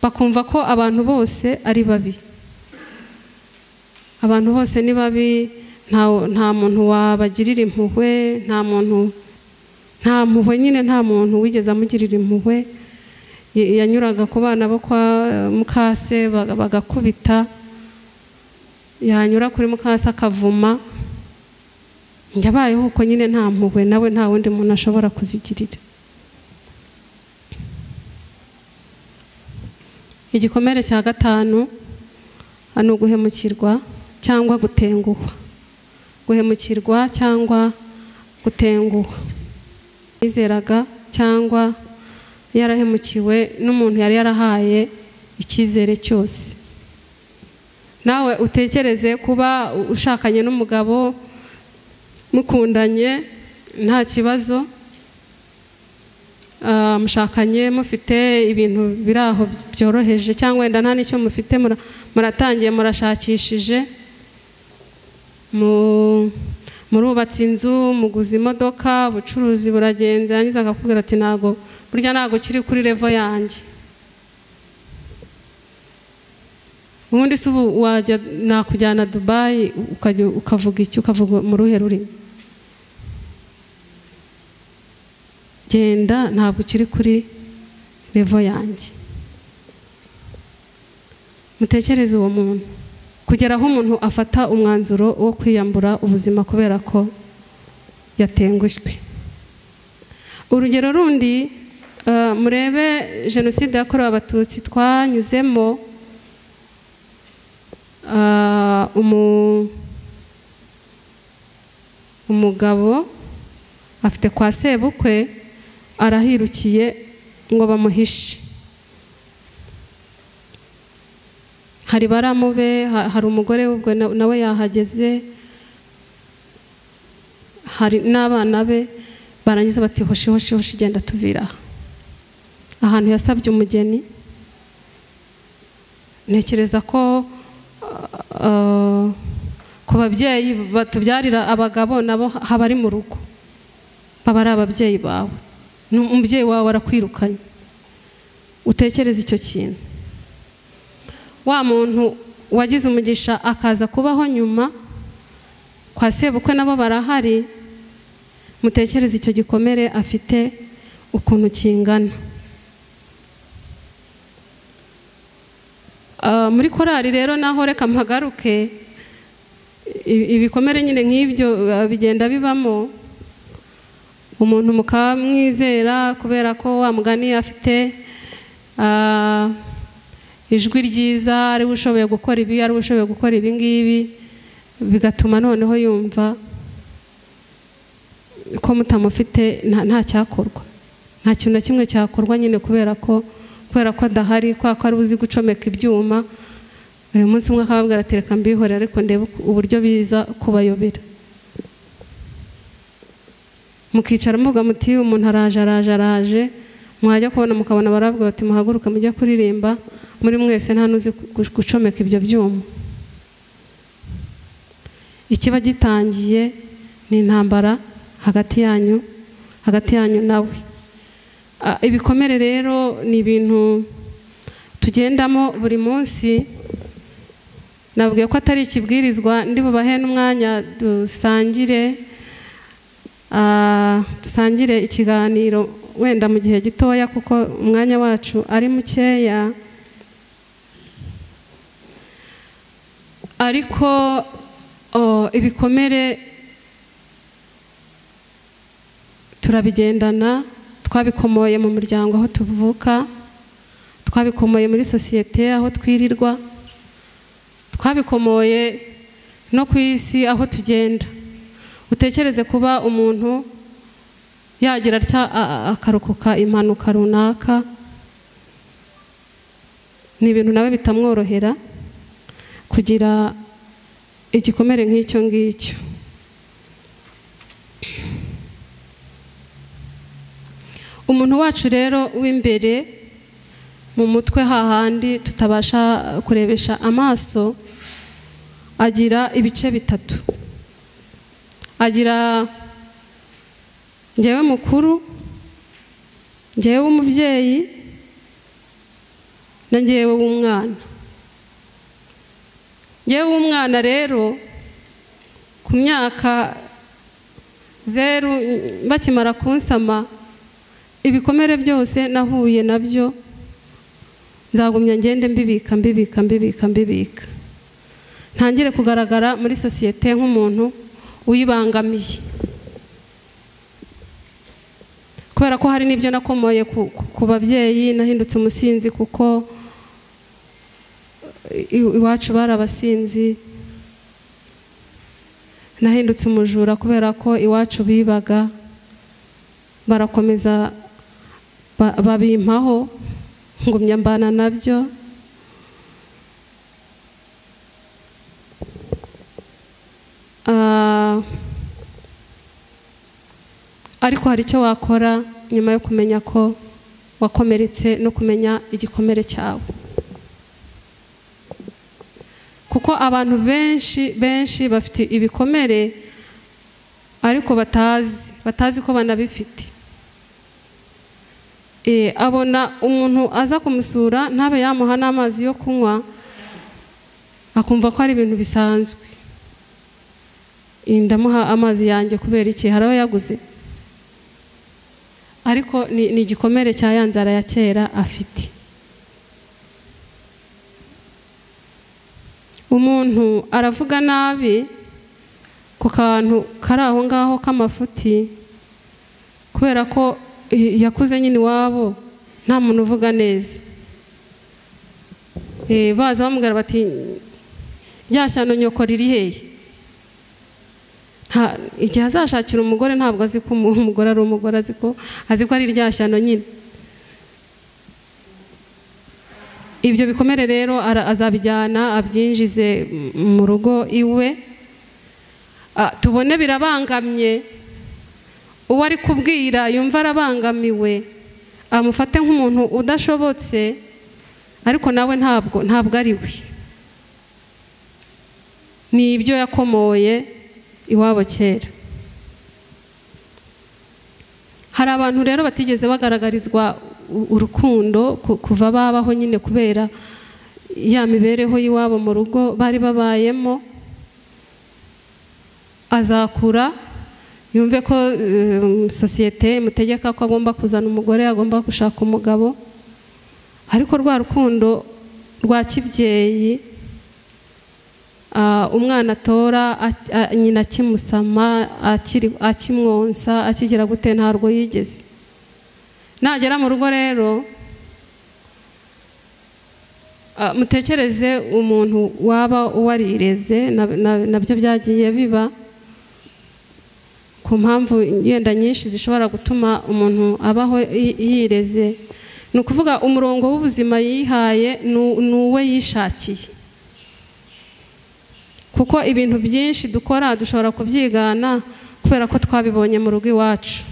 bakumva ko abantu bose ari babi. Abantu bose ni babi, nta muntu wabagirira impuhwe, nta mpuhwe nyine, nta muntu wigeze amugirira impuhwe. Yanyuraga ku bana bo kwa mukase bagakubita, yanyura kuri mukase akavuma. Yabayeho uko nyine, nta mpuhwe, nawe nta wundi muntu ashobora kuzigirira. Igikomere cya gatanu ni uguhemukirwa cyangwa gutenguhwa. Guhemukirwa cyangwa gutenguhwa. Yizeraga cyangwa yarahemukiwe n'umuntu yari yarahaye icyizere cyose. Nawe utekereze kuba ushakanye n'umugabo mukundanye nta kibazo, mushakanye mufite ibintu biraho byoroheje, cyangwa wenda nta n'icyo mufite, muratangiye murashakishije, murubatse inzu, muguze imodoka, ubucuruzi buragenze, yangiza akakubwira ati ntago burya ntago kiri kuri level yanjye. Ubundi se ubu wajya nakujyana Dubai ukavuga iki, ukavuga mu ruhe rurimi? Genda ntabwo ukiri kuri level yanjye. Mutekereze uwo muntu kugera aho umuntu afata umwanzuro wo kwiyambura ubuzima kubera ko yatengushywe. Urugero rundi, murebe jenoside yakorewe Abatutsi twanyuzemo. Umugabo afite kwa sebukwe, arahirukiye ngo bamuhishe. Hari baramube, hari umugore ubwo nawe yahageze, hari n'abana be. Barangiza bati hoshi hoshi hoshi, genda tuvira ahantu yasabye umugeni. Ntekereza ko ku babyeyi batubyarira abagabo nabo haba ari mu rugo, baba ari ababyeyi bawe, umubyeyi wawe arakwirukanye. Utekereze icyo kintu. Wa muntu wagize umugisha akaza kubaho nyuma, kwa sebukwe nabo barahari, mutekereze icyo gikomere afite ukuntu kingana. Muri korali rero naho reka mpagaruke, ibikomere nyine nk'ibyo bigenda bibamo. Umuntu mukamwizera kubera ko wa mugani afite ijwi ryiza, ari ushoboye gukora ibi, ari ushoboye gukora ibi ngibi, bigatuma noneho yumva ko mutamufite nta cyakorwa, nta kintu na kimwe cyakorwa nyine kubera ko adahari, kwa ko ari uzi gucomeka ibyuma. Uyu munsi umwe akababwira ati reka mbihorere, ariko ndebe uburyo biza kubayobera. Mukicara muvuga muti umuntu araje araje araje, mwajya kubona mukabona barabwira bati muhaguruke mujye kuririmba, muri mwese nta nuzi gucomeka ibyo byuma. Ikiba gitangiye ni intambara hagati yanyu nawe. Ibikomere rero ni ibintu tugendamo buri munsi. Nabwiye ko atari ikibwirizwa, ndi bubahe n'umwanya dusangire. Dusangire ikiganiro wenda mu gihe gitoya kuko umwanya wacu ari mukeya, ariko ibikomere turabigendana, twabikomoye mu muryango aho tuvuka, twabikomoye muri sosiyete aho twirirwa, twabikomoye no ku isi aho tugenda. Utekereze kuba umuntu yagira atya akarokoka impanuka runaka, ni ibintu nawe bitamworohera kugira igikomere nk'icyo ngicyo. Umuntu wacu rero w'imbere mu mutwe hahandi tutabasha kurebesha amaso agira ibice bitatu. Agira njyewe mukuru, njyewe w'umubyeyi, na njyewe w'umwana. Njyewe w'umwana rero ku myaka 0 bakimara kunsama, ibikomere byose nahuye nabyo nzagumya ngende mbibika mbibika mbibika mbibika, ntangire kugaragara muri sosiyete nk'umuntu uyibangamiye, kubera ko hari n'ibyo nakomoye ku babyeyi. Nahindutse umusinzi kuko iwacu bari abasinzi, nahindutse umujura kubera ko iwacu bibaga, barakomeza babimpaho ngumya mbana nabyo. Ariko hari icyo wakora nyuma yo kumenya ko wakomeretse no kumenya igikomere cyawe, kuko abantu benshi benshi bafite ibikomere ariko batazi ko banabifite. Abona umuntu aza kumusura ntabe yamuha n'amazi yo kunywa, akumva ko ari ibintu bisanzwe. Ndamuha amazi yanjye kubera iki? Hari aho yaguze, ariko ni igikomere cya ya nzara ya kera afite. Umuntu aravuga nabi ku kantu kari aho ngaho k'amafuti, kubera ko yakuze nyine iwabo nta muntu uvuga neza. Baza bamubwira bati rya shyano nyoko riri hehe? Igihe azashakira umugore ntabwo azi ko umugore ari umugore, azi ko ari rya shyano nyine. Ibyo bikomere rero azabijyana abyinjize mu rugo iwe, tubone birabangamye, uwo ari kubwira yumva arabangamiwe, amufate nk'umuntu udashobotse, ariko nawe ntabwo ari we, ni ibyo yakomoye iwabo kera. Hari abantu rero batigeze bagaragarizwa urukundo kuva babaho nyine, kubera ya mibereho y'iwabo mu rugo bari babayemo. Azakura yumve ko sosiyete imutegeka ko agomba kuzana umugore, agomba gushaka umugabo, ariko rwa rukundo rwa kibyeyi umwana atora nyina akimusama, akimwonsa, akigira gute, ntarwo yigeze. Nagera mu rugo rero mutekereze umuntu waba warireze, nabyo byagiye biba ku mpamvu yenda nyinshi zishobora gutuma umuntu abaho yireze. Ni ukuvuga umurongo w'ubuzima yihaye ni uwe yishakiye, kuko ibintu byinshi dukora dushobora kubyigana kubera ko twabibonye mu rugo iwacu.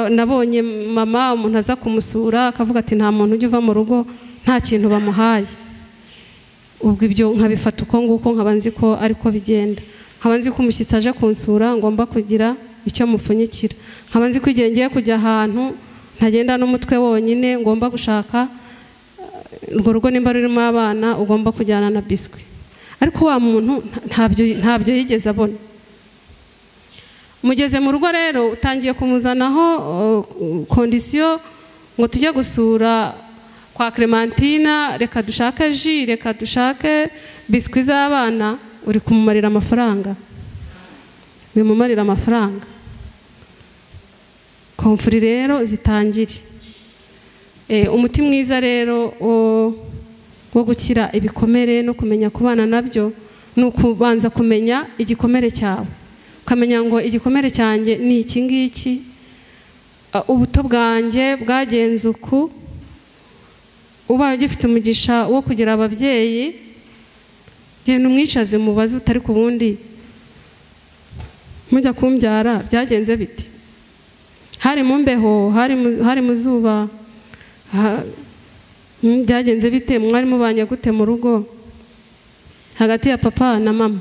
Nabonye mama umuntu aza kumusura akavuga ati nta muntu ujya uva mu rugo nta kintu bamuhaye, ubwo ibyo nkabifata uko nguko, nkaba nzi ko ariko bigenda, nkaba nzi ko umushyitsi aje kunsura ngomba kugira icyo mupfunyikira, nkaba nzi ko igihe ngiye kujya ahantu ntagenda n'umutwe wonyine, ngomba gushaka urwo rugo nimba rurimo abana ugomba kujyana na biswi. Ariko wa muntu ntabyo yigeze abona. Mugeze mu rugo rero utangiye kumuzanaho kondisiyo ngo tujye gusura kwa Clementina, reka dushake ji, reka dushake biswi z'abana, uri kumumarira amafaranga, bimumarira amafaranga. Komfuri rero zitangire. Umuti mwiza rero wo gukira ibikomere no kumenya kubana nabyo ni ukubanza kumenya igikomere cyawe, ukamenya ngo igikomere cyanjye ni iki ngiki, ubuto bwanjye bwagenze uku. Ubaye ugifite umugisha wo kugira ababyeyi, genda umwicaze mubaze utari ku bundi mujya kumbyara byagenze biti, hari mu mbeho, hari mu zuba, byagenze bite, mwari mubanye gute mu rugo hagati ya papa na mama.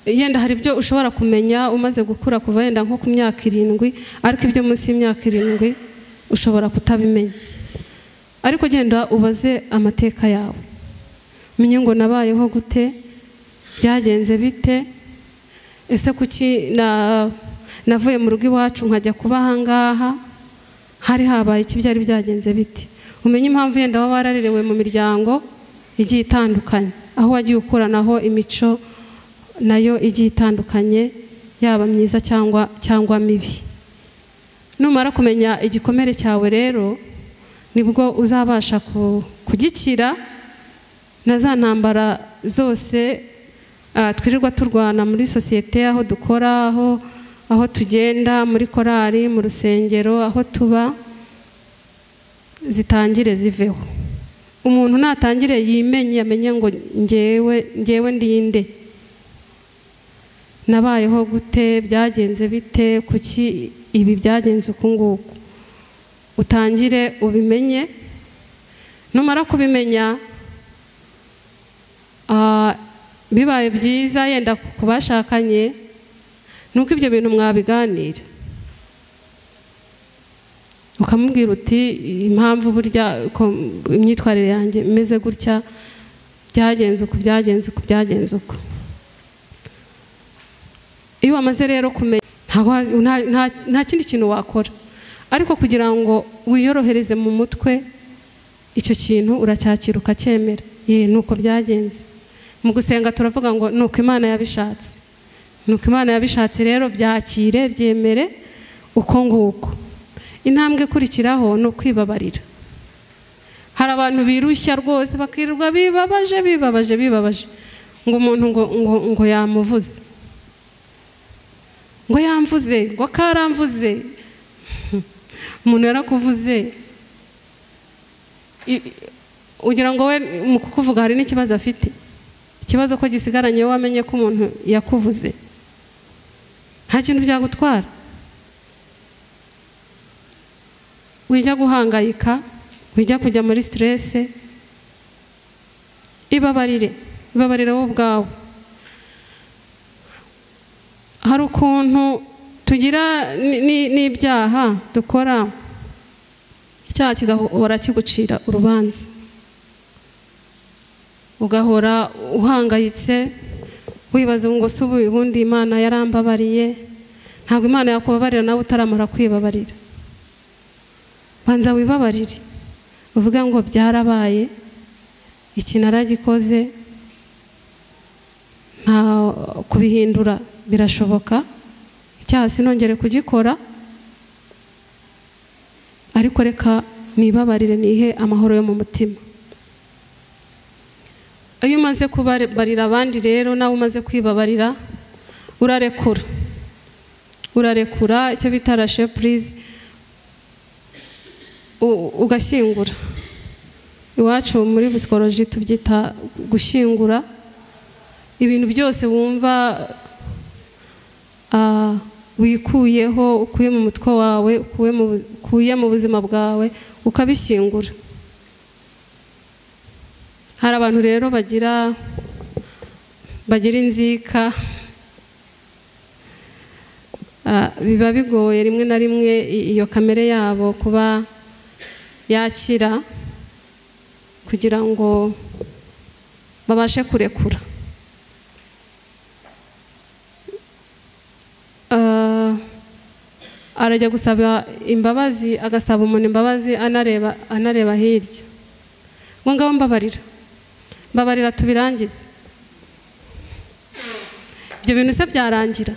Yenda hari ibyo ushobora kumenya umaze gukura kuva yenda nko ku myaka 7, ariko ibyo munsi y'imyaka 7 ushobora kutabimenya. Ariko genda ubaze amateka yawe, umenye ngo nabayeho gute, byagenze bite, ese kuki navuye mu rugo iwacu nkajya kuba ahangaha, hari habaye iki, byari byagenze bite. Umenye impamvu yenda waba wararerewe mu miryango igiye itandukanye, aho wagiye ukuranaho imico nayo igiye itandukanye, yaba myiza cyangwa mibi. Numara kumenya igikomere cyawe rero nibwo uzabasha kugikira na za ntambara zose twirirwa turwana muri sosiyete, aho dukora, aho tugenda, muri korari, mu rusengero, aho tuba, zitangire ziveho. Umuntu natangire yimenye, amenye ngo ngewe ndinde, nabayeho gute, byagenze bite, kuki ibi byagenze uku nguku. Utangire ubimenye. Numara kubimenya, bibaye byiza yenda kubashakanye nuko ibyo bintu mwabiganira, ukamubwira uti impamvu burya imyitwarire yanjye imeze gutya, byagenze uku, byagenze uku, byagenze uku. Iyo wamaze rero kumenya nta kindi kintu wakora, ariko kugira ngo wiyorohereze mu mutwe icyo kintu uracyakira ukacyemera, ye nuko byagenze. Mu gusenga turavuga ngo nuko Imana yabishatse, nuko Imana yabishatse, rero byakire, byemere uko nguko. Intambwe ikurikiraho ni ukwibabarira. Hari abantu birushya rwose bakirirwa bibabaje bibabaje bibabaje ngo umuntu ngo yamuvuze, ngo yamvuze, ngo karamvuze. Umuntu yarakuvuze ugira ngo we mu kukuvuga hari n'ikibazo afite, ikibazo ko gisigaranye wowe wamenye ko umuntu yakuvuze, nta kintu byagutwara. Wijya guhangayika, wijya kujya muri stress, ibabarire, ibabarire wowe ubwawe. Hari ukuntu tugira n'ibyaha dukora, icyaha kigahora kigucira urubanza, ugahora uhangayitse wibaza ngo se ubu ubundi Imana yarambabariye. Ntabwo Imana yakubabarira nawe utaramara kwibabarira. Banza wibabarire, uvuge ngo byarabaye, iki naragikoze, nta kubihindura birashoboka, icyaha sinongere kugikora, ariko reka nibabarire, nihe amahoro yo mu mutima. Iyo umaze kubabarira abandi rero nawe umaze kwibabarira, urarekura, urarekura icyo bita lâcher prise, ugashyingura. Iwacu muri psychologie tubyita gushyingura ibintu byose wumva wikuyeho, ukuye mu mutwe wawe, ukuye mu buzima bwawe, ukabishyingura. Hari abantu rero bagira inzika, biba bigoye rimwe na rimwe iyo kamere yabo kuba yakira kugira ngo babashe kurekura. Arajya gusaba imbabazi, agasaba umuntu imbabazi anareba hirya, ngo ngaho mbabarira, mbabarira tubirangize. Ibyo bintu se byarangira?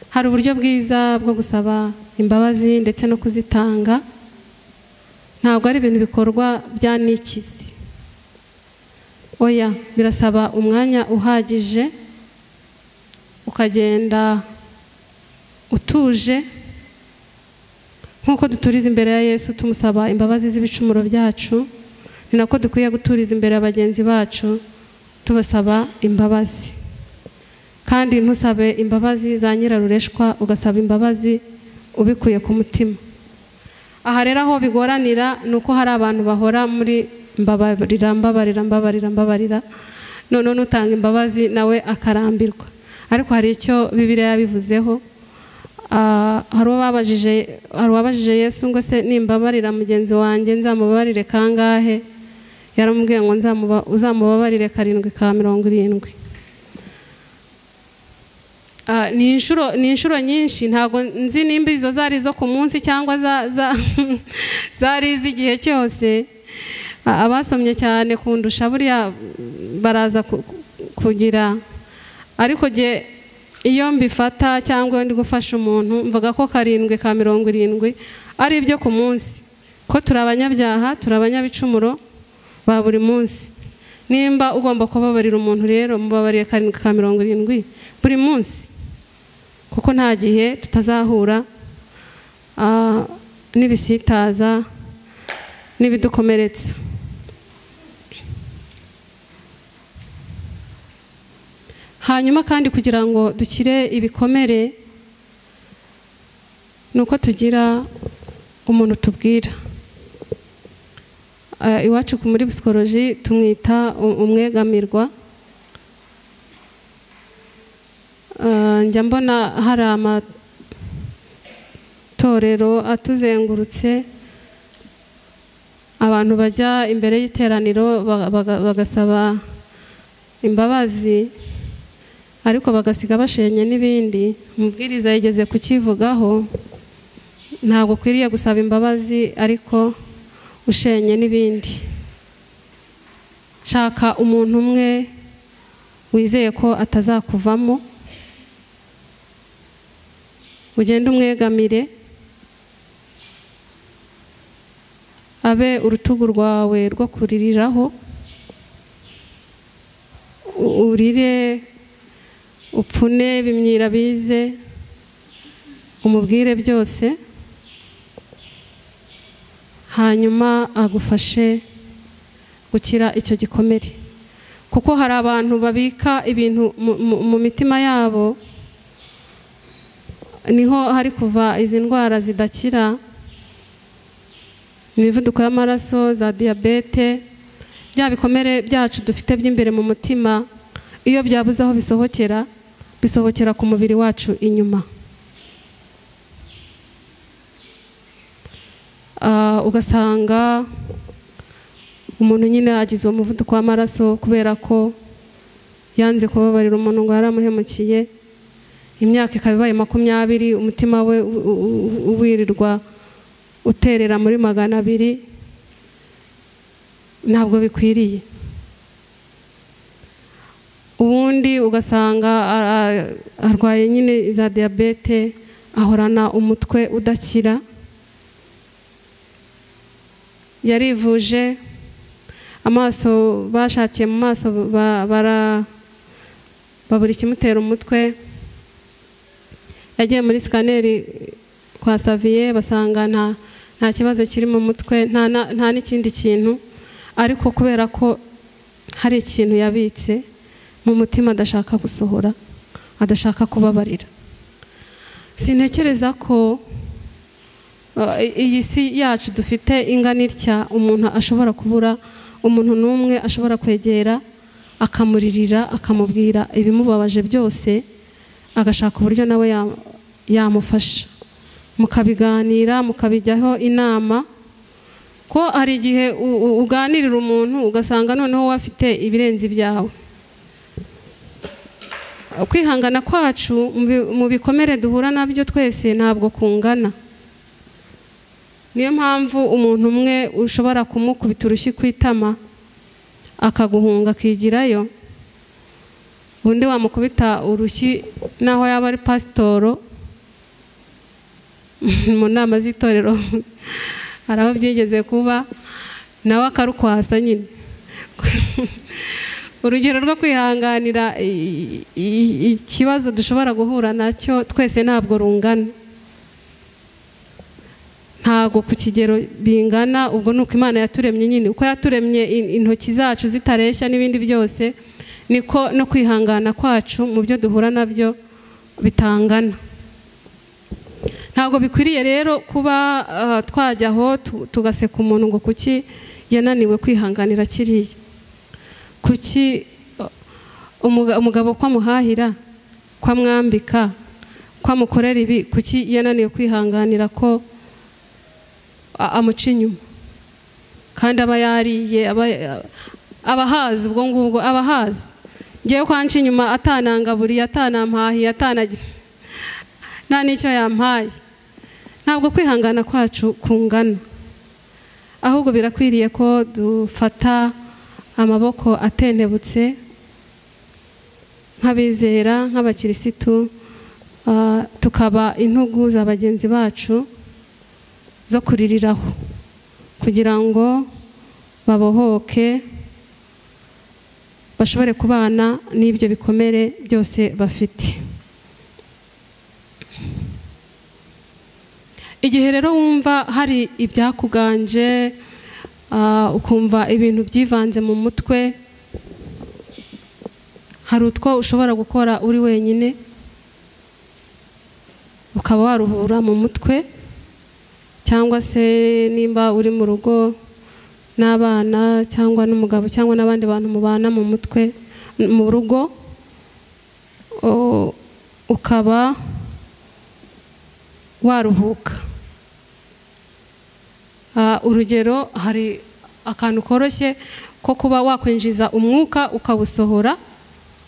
Hari uburyo bwiza bwo gusaba imbabazi ndetse no kuzitanga. Ntabwo ari ibintu bikorwa bya nikizi, oya, birasaba umwanya uhagije, ukagenda utuje nk'uko duturiza imbere ya Yesu tumusaba imbabazi z'ibicumuro byacu, ni nako dukwiye guturiza imbere ya bagenzi bacu tubasaba imbabazi. Kandi ntusabe imbabazi za nyirarureshwa, ugasaba imbabazi ubikuye ku mutima. Aha rero aho bigoranira ni uko hari abantu bahora muri mbabarira mbabarira mbabarira mbabarira, none n'utanga imbabazi nawe akarambirwa. Ariko hari icyo Bibiliya yabivuzeho. Hari uwabajije Yesu ngo se nimbabarira mugenzi wanjye nzamubabarire kangahe? Yaramubwiye ngo uzamubabarire 7 ka 70. Ni inshuro nyinshi, ntabwo nzi nimba izo zari zo ku munsi cyangwa zari iz'igihe cyose. Abasomye cyane kundusha buriya baraza kugira, ariko jye iyo mbifata cyangwa ndi gufasha umuntu mvuga ko 7 ka 70 ari ibyo ku munsi, ko turi abanyabyaha, turi abanyabicumuro ba buri munsi. Nimba ugomba kubabarira umuntu rero mubabarire 7 ka 70 buri munsi, kuko nta gihe tutazahura n'ibisitaza n'ibidukomeretsa. Hanyuma kandi kugira ngo dukire ibikomere nuko tugira umuntu tubwira. Iwacu muri psychologie tumwita umwegamirwa. Njya mbona hari amatorero atuzengurutse, abantu bajya imbere y'iteraniro bagasaba imbabazi, ariko bagasiga bashenye n'ibindi. Umubwiriza yigeze kukivugaho, ntabwo ukwiriye gusaba imbabazi ariko ushenye n'ibindi. Shaka umuntu umwe wizeye ko atazakuvamo, ugende umwegamire, abe urutugu rwawe rwo kuririraho, urire upfune bimyira bize, umubwire byose, hanyuma agufashe gukira icyo gikomere. Kuko hari abantu babika ibintu mu mitima yabo, niho hari kuva izi ndwara zidakira, imivuduko y'amaraso, za diyabete, bya bikomere byacu dufite by'imbere mu mutima, iyo byabuze aho bisohokera, bisohokera ku mubiri wacu inyuma. Ugasanga umuntu nyine agize umuvuduko w'amaraso kubera ko yanze kubabarira umuntu ngo yaramuhemukiye, imyaka ikaba ibaye 20, umutima we wirirwa uterera muri 200. Ntabwo bikwiriye. Ubundi ugasanga arwaye nyine za diyabete, ahorana umutwe udakira, yarivuje amaso, bashakiye mu maso babura ikimutera umutwe, yagiye muri sikaneri kwa Savier basanga nta kibazo kiri mu mutwe, nta n'ikindi kintu, ariko kubera ko hari ikintu yabitse mu mutima adashaka gusohora, adashaka kubabarira. Sintekereza ko iyi si yacu dufite ingana itya umuntu ashobora kubura umuntu n'umwe ashobora kwegera akamuririra, akamubwira ibimubabaje byose, agashaka uburyo nawe yamufasha, mukabiganira, mukabijyaho inama. Ko hari igihe uganirira umuntu ugasanga noneho wafite ibirenze ibyawe. Kwihangana kwacu mu bikomere duhura nabyo twese ntabwo kungana. Niyo mpamvu umuntu umwe ushobora kumukubita urushyi ku itama akaguhunga akigirayo, undi wamukubita urushyi naho yaba ari pasitoro mu nama z'itorero hari aho byigeze kuba nawe akarukwasa nyine. Urugero rwo kwihanganira ikibazo dushobora guhura nacyo twese ntabwo rungana, ntabwo ku kigero bingana. Ubwo nuko Imana yaturemye nyine, uko yaturemye intoki zacu zitareshya n'ibindi byose, niko no kwihangana kwacu mu byo duhura nabyo bitangana. Ntabwo bikwiriye rero kuba twajyaho tugaseka umuntu ngo kuki yananiwe kwihanganira kiriya, kuki umugabo ko amuhahira, ko amwambika, ko amukorera ibi, kuki yananiwe kwihanganira ko amuca inyuma kandi aba yariye, abahazi ubwo ngubwo abahazi. Ngewe kwanca inyuma atanangaburiye, atanampahiye, atanagira nta n'icyo yampaye. Ntabwo kwihangana kwacu kungana, ahubwo birakwiriye ko dufata amaboko atentebutse nk'abizera, nk'abakirisitu, tukaba intugu za bagenzi bacu zo kuririraho kugira ngo babohoke, bashobore kubana n'ibyo bikomere byose bafite. Igihe rero wumva hari ibyakuganje, ukumva ibintu byivanze mu mutwe, hari utwo ushobora gukora uri wenyine ukaba waruhura mu mutwe, cyangwa se nimba uri mu rugo n'abana cyangwa n'umugabo cyangwa n'abandi bantu mubana mu mutwe mu rugo, ukaba waruhuka. Urugero hari akantu koroshye ko kuba wakwinjiza umwuka ukawusohora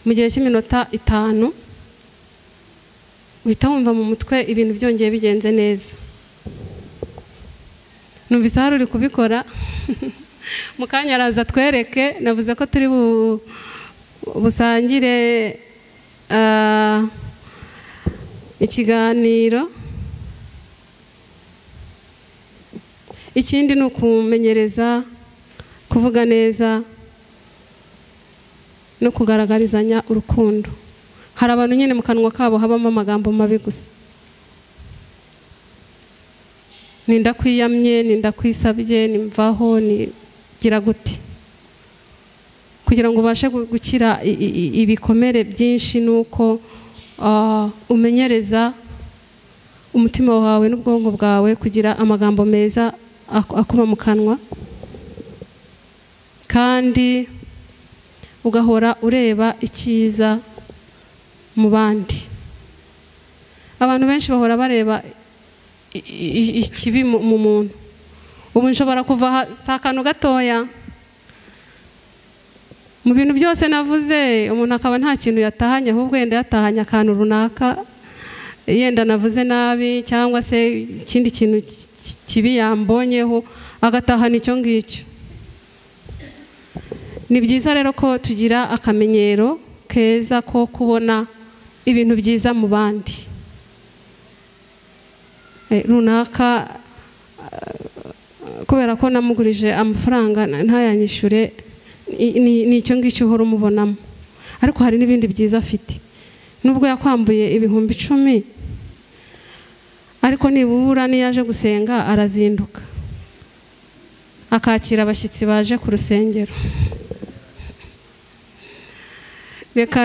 mu gihe cy'iminota 5, uhita wumva mu mutwe ibintu byongeye bigenze neza. Numvise hari uri kubikora mu kanya araza twereke. Navuze ko turi busangire ikiganiro. Ikindi ni ukumenyereza kuvuga neza no kugaragarizanya urukundo. Hari abantu nyine mu kanwa kabo habamo amagambo mabi gusa, nindakwiyamye, nindakwisabye, nimvaho, nigira gute. Kugira ngo ubashe gukira ibikomere byinshi nuko umenyereza umutima wawe n'ubwonko bwawe kugira amagambo meza akuba mu kanwa, kandi ugahora ureba icyiza mu bandi. Abantu benshi bahora bareba ikibi mu muntu. Ubu nshobora kuva akantu gatoya mu bintu byose navuze, umuntu akaba nta kintu yatahanye, ahubwo yenda yatahanye akantu runaka yenda navuze nabi cyangwa se ikindi kintu kibi yambonyeho, agatahana icyo ngicyo. Ni byiza rero ko tugira akamenyero keza ko kubona ibintu byiza mu bandi. Runaka kubera ko namugurije amafaranga ntayanyishure, ni icyo ngicyo uhora umubonamo, ariko hari n'ibindi byiza afite. Nubwo yakwambuye 10,000, ariko nibura niyaje gusenga arazinduka akakira abashyitsi baje ku rusengero. Reka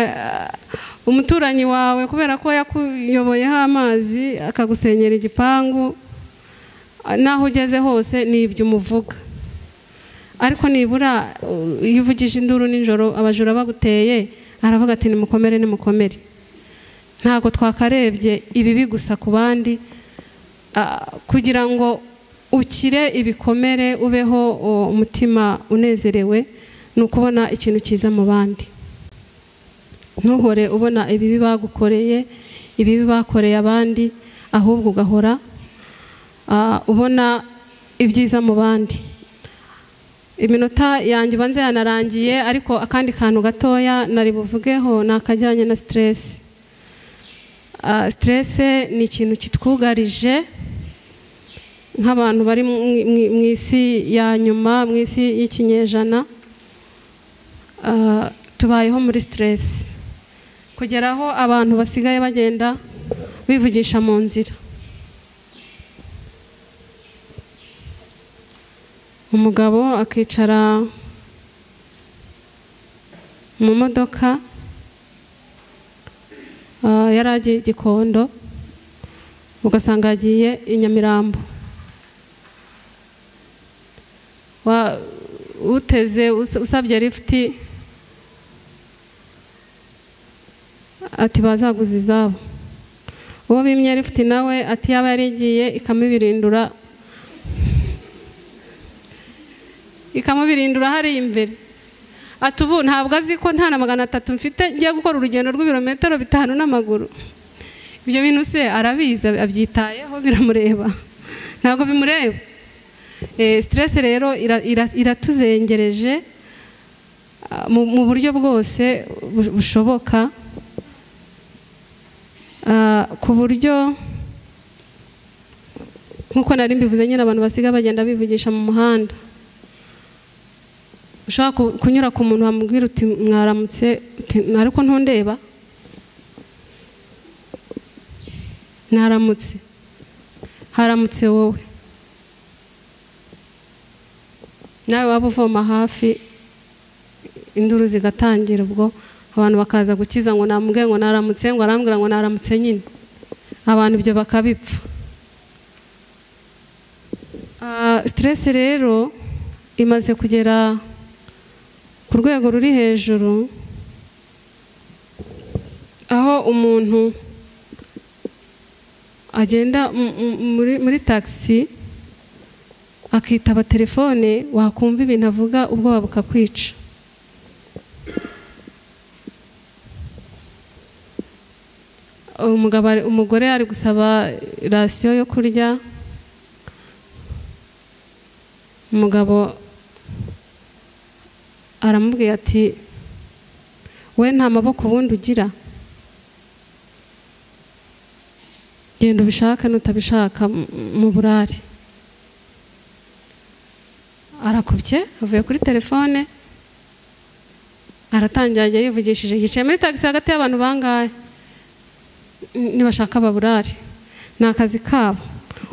umuturanyi wawe kubera ko yakuyoboyeho amazi akagusenyera igipangu, naho ugeze hose ni ibyo umuvuga. Ariko nibura iyo uvugije induru nijoro abajura baguteye, aravuga ati nimukomere, nimukomere. Ntabwo twakarebye ibibi gusa ku bandi, kugira ngo ukire ibikomere ubeho umutima unezerewe, ni ukubona ikintu cyiza mu bandi. Ntuhore ubona ibibi bagukoreye, ibibi bakoreye abandi, ahubwo ugahora ubona ibyiza mu bandi. Iminota yanjye banze yanarangiye, ariko akandi kantu gatoya nari buvugeho ni akajyanye na stress. Stress ni ikintu kitwugarije nk'abantu bari mu isi ya nyuma, mu isi y'ikinyejana. Tubayeho muri stress kugeraho abantu basigaye bagenda bivugisha mu nzira. Umugabo akicara mu modoka, yaragiye Gikondo, ugasanga yagiye i Nyamirambo. Uteze usabye lifuti ati bazaguza izabo, uwo bimye lifuti nawe ati yaba yarigiye ikamubirindura hari imbere. Ati ubu ntabwo azi ko nta na 300 mfite, ngiye gukora urugendo rw'ibirometero 5 n'amaguru. Ibyo bintu se arabizi, abyitayeho, biramureba? Ntabwo bimureba. Stress rero iratuzengereje mu buryo bwose bushoboka, ku buryo nkuko nari mbivuze nyine abantu basiga bagenda bivugisha mu muhanda. Ushaka kunyura ku muntu wamubwira uti mwaramutse, ariko ntundeba, naramutse, haramutse wowe. Nawe waba uvoma hafi, induru zigatangira, ubwo abantu bakaza gukiza ngo namubwiye ngo naramutse, ngo arambwira ngo naramutse nyine, abantu ibyo bakabipfa. Stress rero imaze kugera ku rwego ruri hejuru, aho umuntu agenda muri taxi akitaba telefone, wakumva ibintu avuga ubwoba bukakwica. Umugore ari gusaba rasiyo yo kurya, umugabo aramubwira ati we nta maboko ubundi ugira, genda ubishaka nutabishaka mu burari. Arakubye, avuye kuri telefone, aratangira ajya yivugishije, yicaye muri taxi hagati y'abantu bangahe, nibashaka baburari, ni akazi kabo.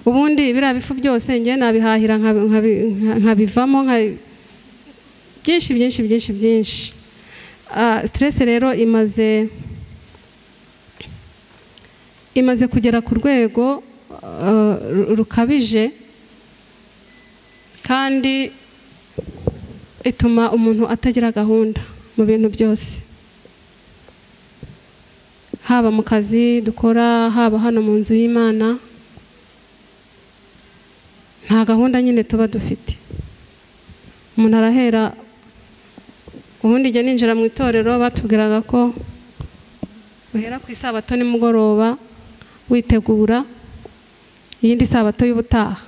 Ubundi biriya bifu byose ngiye nabihahira nkabivamo byinshi byinshi byinshi byinshi. Stress rero imaze kugera ku rwego rukabije, kandi ituma umuntu atagira gahunda mu bintu byose, haba mu kazi dukora, haba hano mu nzu y'Imana. Nta gahunda nyine tuba dufite. Umuntu arahera, ubundi jya ninjira mu itorero batubwiraga ko uhera ku isabato nimugoroba witegura iyindi sabato y'ubutaha,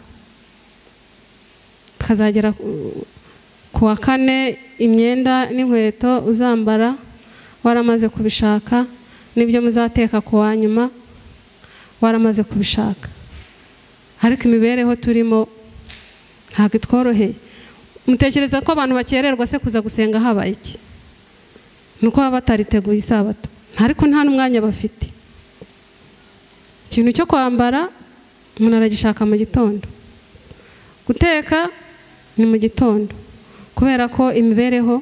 ukazagera ku wa kane imyenda n'inkweto uzambara waramaze kubishaka, n'ibyo muzateka ku wa nyuma waramaze kubishaka. Ariko imibereho turimo ntabwo itworoheye. Mutekereza ko abantu bakererwa se kuza gusenga habaye iki? Nuko baba batariteguye isabato, ariko nta n'umwanya bafite. Ikintu cyo kwambara umuntu aragishaka mu gitondo, guteka ni mu gitondo, kubera ko imibereho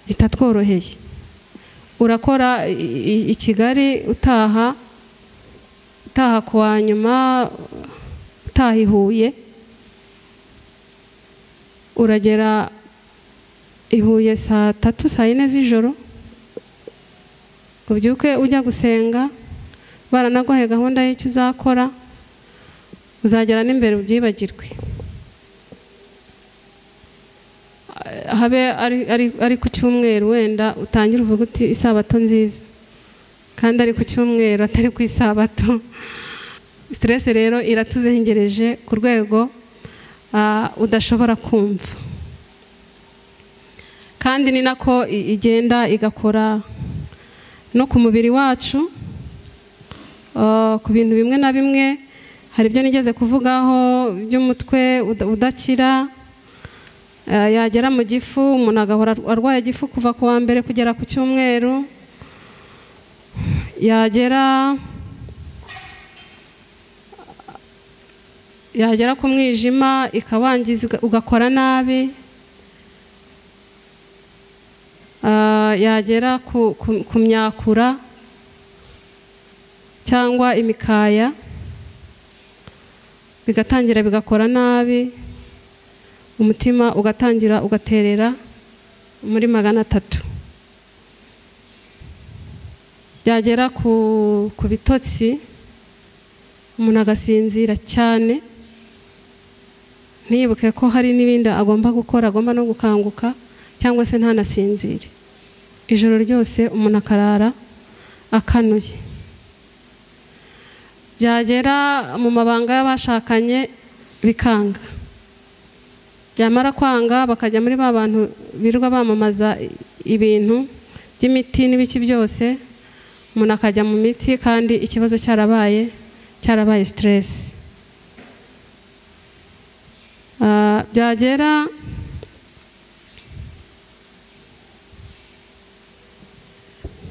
itatworoheye. Urakora i Kigali, utaha ku wa nyuma, utaha i Huye, uragera i Huye saa 3 saa 4 z'ijoro, ubyuke ujya gusenga, baranaguhaye gahunda y'icyo uzakora, uzagera n'imbere ubyibagirwe. Habe ari ku cyumweru, wenda utangira uvuga uti isabato nziza, kandi ari ku cyumweru atari ku isabato. Stress rero iratuzengereje ku rwego udashobora kumva, kandi ni nako igenda igakora no ku mubiri wacu, ku bintu bimwe na bimwe. Hari ibyo nigeze kuvugaho by'umutwe udakira, yagera mu gifu umuntu agahora arwaye igifu kuva ku wa mbere kugera ku cyumweru, yagera ku mwijima ikawangiza ugakora nabi, yagera ku myakura cyangwa imikaya bigatangira bigakora nabi, umutima ugatangira ugaterera muri 300. Byagera ku bitotsi umuntu agasinzira cyane, ntiyibuke ko hari n'ibindi agomba gukora, agomba no gukanguka cyangwa se ntanasinzire. Ijoro ryose umuntu akarara akanuye. Byagera mu mabanga y'abashakanye bikanga, byamara kwanga bakajya muri ba bantu birirwa bamamaza ibintu by'imiti n'ibiki byose, umuntu akajya mu miti kandi ikibazo cyarabaye stress.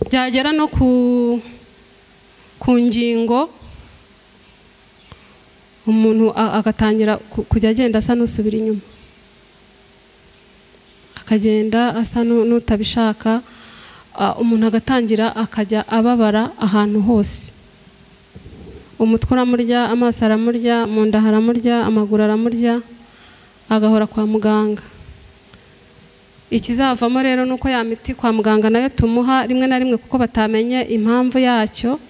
Byagera no ku ngingo, umuntu agatangira kujya agenda asa n'usubira inyuma, akagenda asa n'utabishaka, umuntu agatangira akajya ababara ahantu hose. Umutwe uramurya, amaso aramurya, mu nda haramurya, amaguru aramurya, agahora kwa muganga. Ikizavamo rero nuko ya miti kwa muganga nayo tumuha rimwe na rimwe kuko batamenye impamvu yacyo,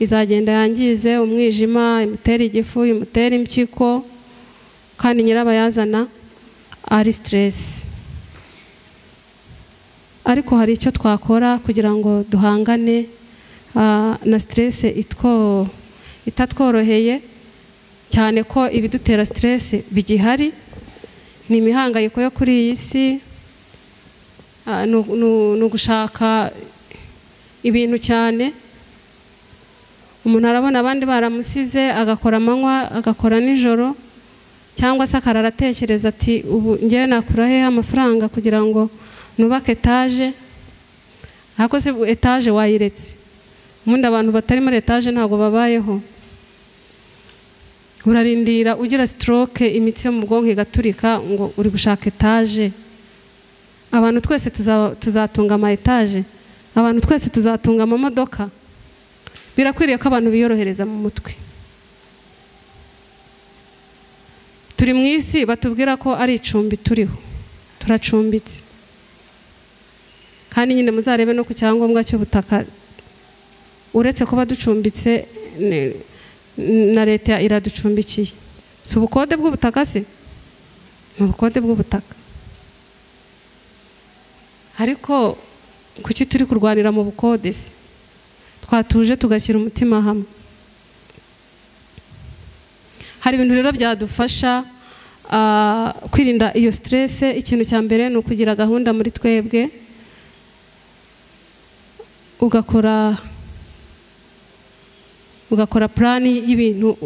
izagenda yangize umwijima, imutere igifu, imutere impyiko, kandi nyirabayazana ari stress. Ariko hari icyo twakora kugira ngo duhangane na stress itatworoheye, cyane ko ibidutera stress bigihari ni imihangayiko yo kuri iyi si, ni ugushaka ibintu cyane. Umuntu arabona abandi baramusize agakora amanywa agakora nijoro, cyangwa se akarara atekereza ati ubu ngewe nakura hehe amafaranga kugira ngo nubake etaje. Ariko se etaje wayiretse, ubundi abantu batari muri etaje ntabwo babayeho. Urarindira ugira stroke, imitsi yo mu bwonko igaturika ngo uri gushaka etaje. Abantu twese tuzatunga ama etaje, abantu twese tuzatunga amamodoka. Birakwiriye ko abantu biyorohereza mu mutwe. Turi mu isi batubwira ko ari icumbi turiho, turacumbitse. Kandi nyine muzarebe no ku cyangombwa cy'ubutaka, uretse kuba ducumbitse na leta iraducumbikiye. Si ubukode bw'ubutaka se? Ni ubukode bw'ubutaka. Ariko kuki turi kurwanira mu bukode se? Twatuje tugashyira umutima hamwe. Hari ibintu rero byadufasha kwirinda iyo stress. Ikintu cya mbere ni ukugira gahunda muri twebwe, ugakora plani y'ibintu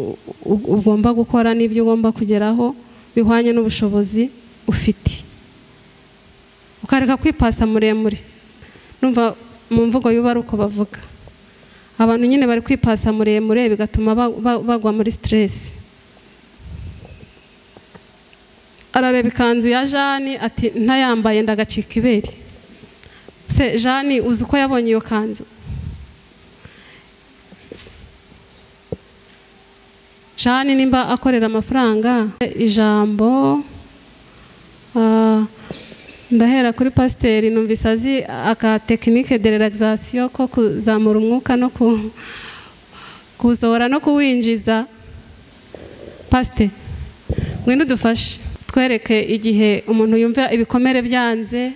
ugomba gukora n'ibyo ugomba kugeraho bihwanye n'ubushobozi ufite, ukareka kwipasa muremure. Numva mu mvugo y'uba ari uko bavuga, abantu nyine bari kwipasa muremure bigatuma bagwa muri stress. Arareba ikanzu ya Jani ati ntayambaye ndagacika ibere. Se Jani uzi uko yabonye iyo kanzu? Jani nimba akorera amafaranga. Ijambo ndahera kuri pasiteri, numvise azi aka technique de relaxation ko kuzamura umwuka no kuwusohora no kuwinjiza. Pasiteri ngwino udufashe. Atwereke igihe umuntu yumva ibikomere byanze,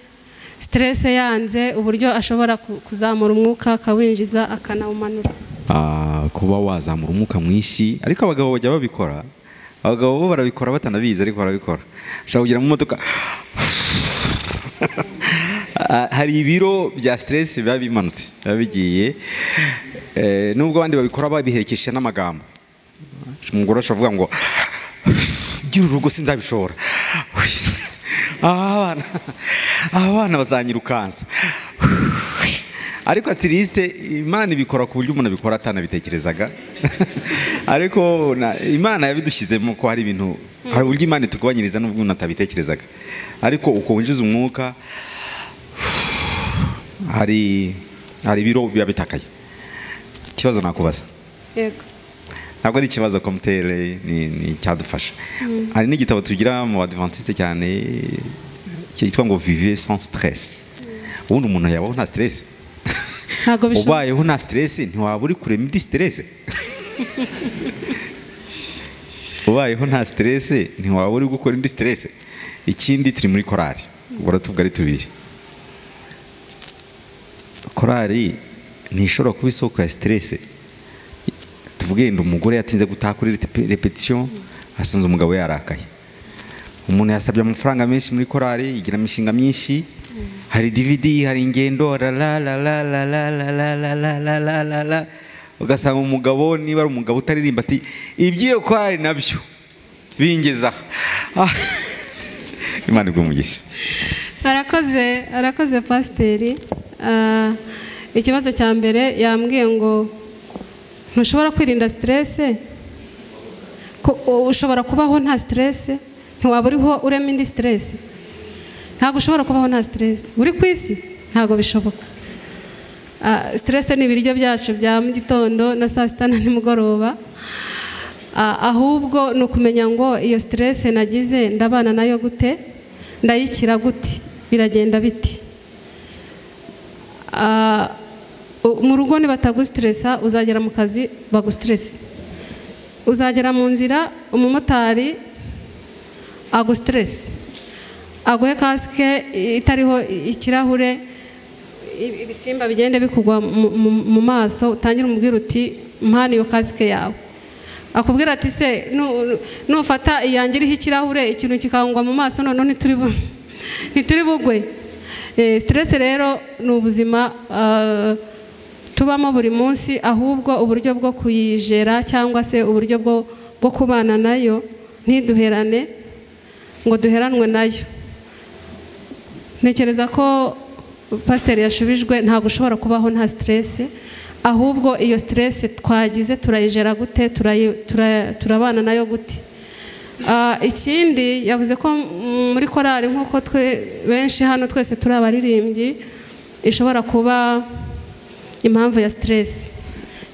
stress yanze, uburyo ashobora kuzamura umwuka akawinjiza akanawumanura. Kuba wazamura umwuka mwinshi, ariko abagabo bajya babikora. Abagabo bo barabikora batanabizi, ariko barabikora. Ushobora kugera mu modoka, hari ibiro bya stress biba bimanutse, biba bigiye. Nubwo abandi babikora babiherekesha n'amagambo. Umugore ashobora kuvuga ngo gira urugo sinzabishobora, abana bazanyirukansa. Ariko atirise Imana ibikora ku buryo umuntu abikora atanabitekerezaga. Ariko Imana yabidushyizemo ko hari ibintu, hari uburyo Imana itugabanyiriza n'ubwo umuntu atabitekerezaga. Ariko uko winjiza umwuka hari ibiro biba bitakaye. Ikibazo nakubaza. Yego. Ntabwo ari ikibazo komutere, ni cyadufasha. Hari n'igitabo tugira mu Adventiste cyane cyitwa ngo Vivez sans stress. Ubundi umuntu yabaho nta stress. Ntabwo bishoboka. Ubayeho nta stress ntiwaba uri kurema indi stress. Ubayeho nta stress ntiwaba uri gukora indi stress. Ikindi turi muri korali, ubwo tuvuga ari tubiri. Korali ntishobora kuba isoko ya stress. Tuvuge ngo umugore yatinze gutaha kuri repetition, asanze umugabo yarakaye. Umuntu yasabye amafaranga menshi muri korali, igira imishinga myinshi, hari DVD, hari ingendo, la la la la la la la la la la la la la. Ugasanga umugabo niba ari umugabo utaririmba ati ibyiyo korali nabyo bingezaho. Imana iguhe umugisha. Arakoze, arakoze pasiteri. Ikibazo cya mbere yambwiye ngo ntushobora kwirinda stress, ushobora kubaho nta stress, ntiwaba uriho urema indi stress. Ntabwo ushobora kubaho nta stress uri ku isi, ntabwo bishoboka. Stress ni ibiryo byacu bya mu gitondo na saa sita na nimugoroba. Ahubwo ni ukumenya ngo iyo stress nagize ndabana nayo gute, ndayikira gute, biragenda biti. Mu rugo nibatagustressa uzagera mu kazi bagustresse, uzagera mu nzira umumotari agustresse, aguhe kasike itariho ikirahure, ibisimba bigende bikugwa mu maso, utangire umubwira uti mpana iyo kasike yawe. Akubwira ati se nufata iyanjye iriho ikirahure ikintu kikangwa mu maso none ntituri bugwe. Stress rero ni ubuzima tubamo buri munsi, ahubwo uburyo bwo kuyijera cyangwa se uburyo bwo kubana nayo ntiduherane ngo duheranwe nayo. Ntekereza ko pasiteri yashubijwe, ntabwo ushobora kubaho nta stress, ahubwo iyo stress twagize turayijera gute, turabana nayo gute. Ikindi yavuze ko muri korali nk'uko twe benshi hano twese turi abaririmbyi, ishobora kuba impamvu ya stress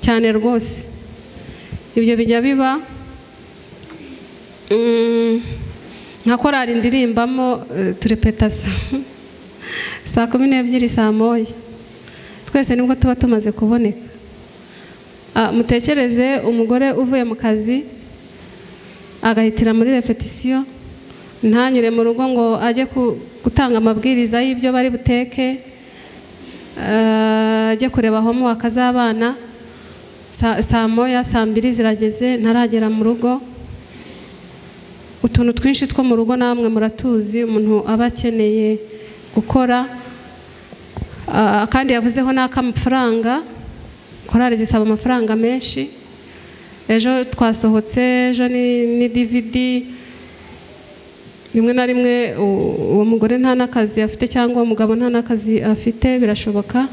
cyane rwose. Ibyo bijya biba nka korali ndirimbamo turepeta saa 12 saa 1, twese nibwo tuba tumaze kuboneka. Mutekereze umugore uvuye mu kazi agahitira muri repetition, ntanyure mu rugo ngo ajye gutanga amabwiriza y'ibyo bari buteke, ajye kureba homework z'abana, saa 1 saa 2 zirageze ntaragera mu rugo. Utuntu twinshi two mu rugo namwe muratuzi umuntu aba akeneye gukora. Kandi yavuzeho n'akamafaranga, korali zisaba amafaranga menshi. Ejo twasohotse, ejo ni DVD, rimwe na rimwe uwo mugore nta n'akazi afite cyangwa umugabo nta n'akazi afite, birashoboka.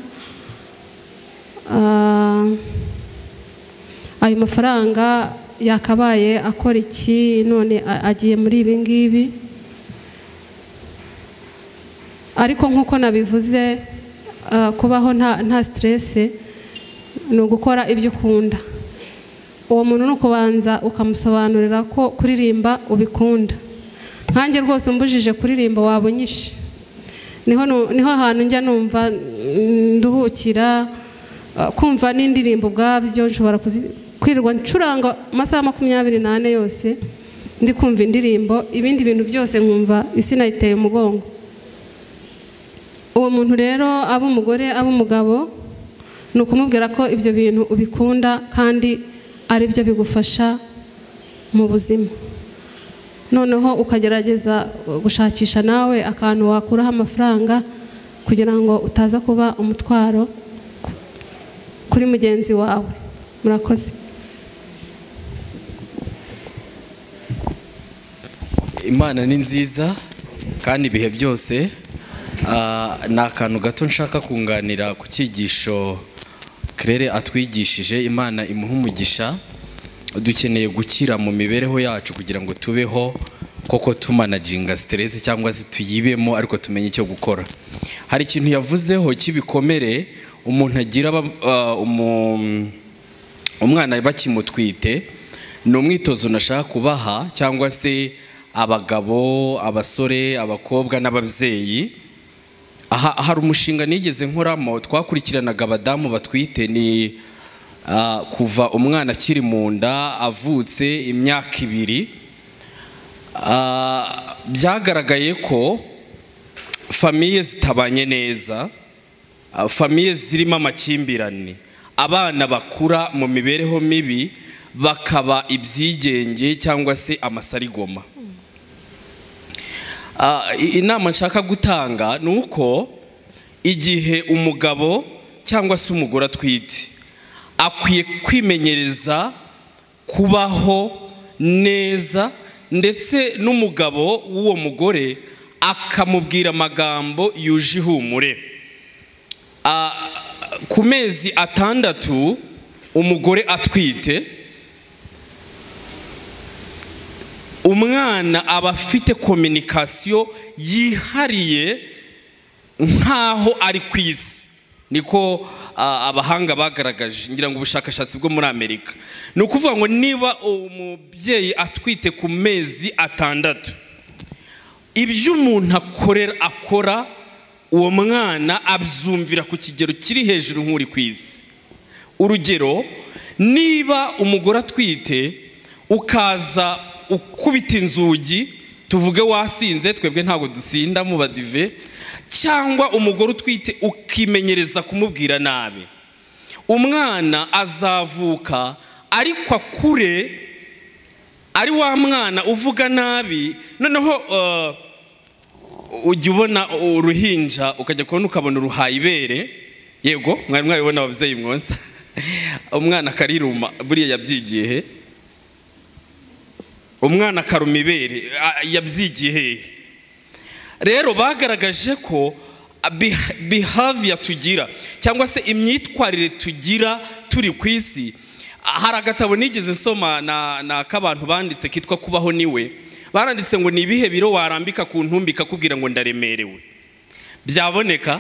Ayo mafaranga yakabaye akora iki none agiye muri ibi ngibi. Ariko nkuko nabivuze, kubaho nta stress ni ugukora ibyo ukunda. Uwo muntu ni ukubanza ukamusobanurira ko kuririmba ubikunda. Nkanjye rwose umbujije kuririmba waba unyishe. Niho ahantu njya numva nduhukira, kumva n'indirimbo ubwabyo nshobora kwirirwa ncuranga amasaha 24 yose. Ndi kumva indirimbo, ibindi bintu byose nkumva isi nayiteye umugongo. Uwo muntu rero, aba umugore aba umugabo, ni ukumubwira ko ibyo bintu ubikunda kandi ari byo bigufasha mu buzima. Noneho ukagerageza gushakisha nawe akantu wakuraho amafaranga kugira ngo utaza kuba umutwaro kuri mugenzi wawe. Murakoze. Imana ni nziza kandi ibihe byose. Ni akantu gato nshaka kunganira ku cyigisho Claire atwigishije. Imana imuha umugisha. Dukeneye gukira mu mibereho yacu kugira ngo tubeho koko tumanaginga stress cyangwa se tuyibemo, ariko tumenye icyo gukora. Hari ikintu yavuzeho cy'ibikomere umuntu agira umwana bakimutwite. Ni umwitozo nashaka kubaha, cyangwa se abagabo, abasore, abakobwa n'ababyeyi. Aha hari umushinga nigeze nkoramo, twakurikiranaga abadamu batwite, ni kuva umwana akiri mu nda avutse imyaka 2. Byagaragaye ko famille zitabanye neza, famille zirimo amakimbirane, abana bakura mu mibereho mibi bakaba ibyigenge cyangwa se amasarigoma. Inama nshaka gutanga ni uko igihe umugabo cyangwa se umugore atwite akwiye kwimenyereza kubaho neza, ndetse n'umugabo w'uwo mugore akamubwira amagambo yuje ihumure. Ku mezi 6 umugore atwite, umwana aba afite communication yihariye nkaho ari ku isi. Niko abahanga bagaragaje, ngira ngo ubushakashatsi bwo muri Amerika. Ni ukuvuga ngo niba umubyeyi atwite ku mezi 6, ibyo umuntu akora uwo mwana abyumvira ku kigero kiri hejuru nk'uri ku isi. Urugero, niba umugore atwite ukaza ukubita inzugi, tuvuge wasinze, twebwe ntabwo dusinda mu badive, cyangwa umugore utwite ukimenyereza kumubwira nabi, umwana azavuka ariko akure ari wa mwana uvuga nabi. Noneho ujya ubona uruhinja ukajya kubona ukabona uruhaye ibere, yego mwari mwabibona ababyeyi mwonsa, umwana akariruma, buriya yabyigiye he? Umwana akaruma ibere yabyigiye hehe? Rero bagaragaje ko behavior tugira cyangwa se imyitwarire tugira turi ku isi. Hari agatabo nigeze nsoma na k'abantu banditse kitwa Kubaho Niwe. Baranditse ngo ni ibihe biro warambika ku ntumbi ikakubwira ngo ndaremerewe. Byaboneka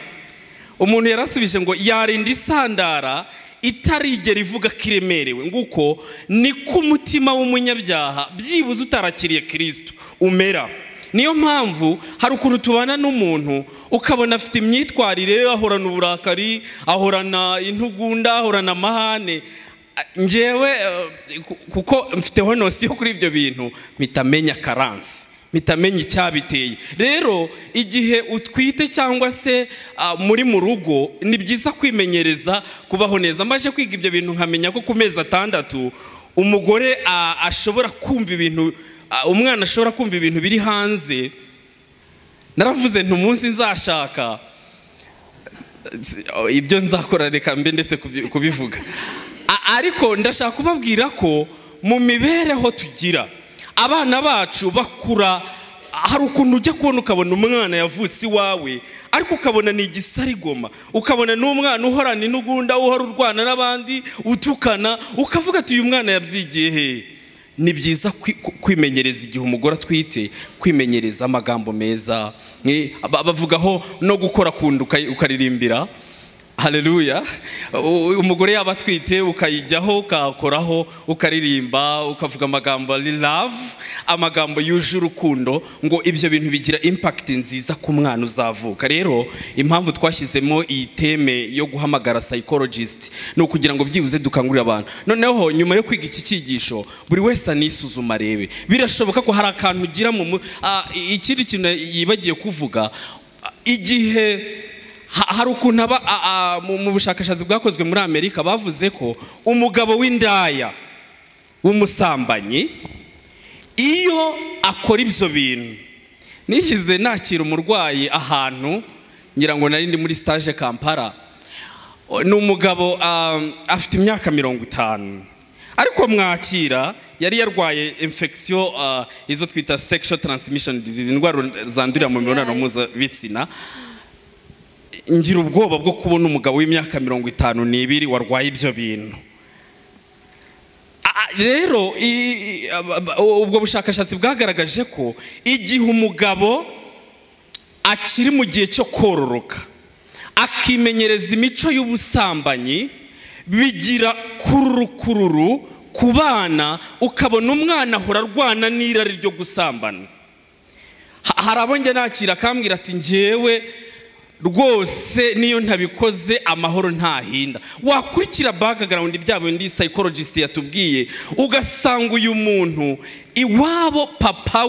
umuntu yarasubije ngo yarinda isandara itarigera ivuga kiremerewe. Nguko niko umutima w'umunyabyaha byibuze utarakiriye Kristo umera. Niyo mpamvu hari ukuntu tubana n'umuntu ukabona afite imyitwarire, ahorana uburakari, ahorana intugunda, ahorana amahane. Njyewe kuko mfiteho nosiyo kuri ibyo bintu, mpita menya karansi, mpita menya icyabiteye. Rero igihe utwite cyangwa se muri mu rugo, ni byiza kwimenyereza kubaho neza. Maje kwiga ibyo bintu nkamenya ko ku mezi 6 umugore ashobora kumva ibintu, umwana ashobora kumva ibintu biri hanze. Naravuze nti umunsi nzashaka ibyo nzakora reka mbe ndetse kubivuga. Ariko ndashaka kubabwira ko mu mibereho tugira abana bacu bakura, hari ukuntu ujya kubona ukabona umwana yavutse iwawe ariko ukabona ni igisarigoma, ukabona n'umwana uhorana intugunda, uhora urwana n'abandi, utukana, ukavuga ati uyu mwana yabyigiye he? Ni byiza kwimenyereza igihe umugore atwite, kwimenyereza amagambo meza. Bavugaho no gukora kunda ukaririmbira. Haleluya. Umugore yaba atwite ukayijyaho, ukakoraho, ukaririmba, ukavuga amagambo ari love, amagambo yuje urukundo, ngo ibyo bintu bigira impact nziza ku mwana uzavuka. Rero impamvu twashyizemo iyi theme yo guhamagara psychologist ni ukugira ngo byibuze dukangurire abantu. Noneho nyuma yo kwiga iki cyigisho, buri wese anisuzuma arebe birashoboka ko hari akantu ugira mu ikindi kintu yibagiye kuvuga. Igihe hari ukuntu mu bushakashatsi bwakozwe muri Amerika bavuze ko umugabo w'indaya w'umusambanyi iyo akora ibyo bintu, nishyize nakira umurwayi ahantu, ngira ngo nari ndi muri stage Kampala, ni umugabo afite imyaka 50, ariko mwakira yari yarwaye infection, izo twita sexual transmission disease, indwara zandurira mu mibonano mpuzabitsina. Ngira ubwoba bwo kubona umugabo w'imyaka 52 warwaye ibyo bintu. Rero ubwo bushakashatsi bwagaragaje ko igihe umugabo akiri mu gihe cyo kororoka akimenyereza imico y'ubusambanyi, bigira kurukururu ku bana, ukabona umwana ahora arwana n'irari ryo gusambana. Hari abo njya nakira akambwira ati njyewe rwose niyo ntabikoze amahoro ntahinda. Wakurikira background byabo ndi psychologist yatubwiye, ugasanga uyu muntu iwabo papa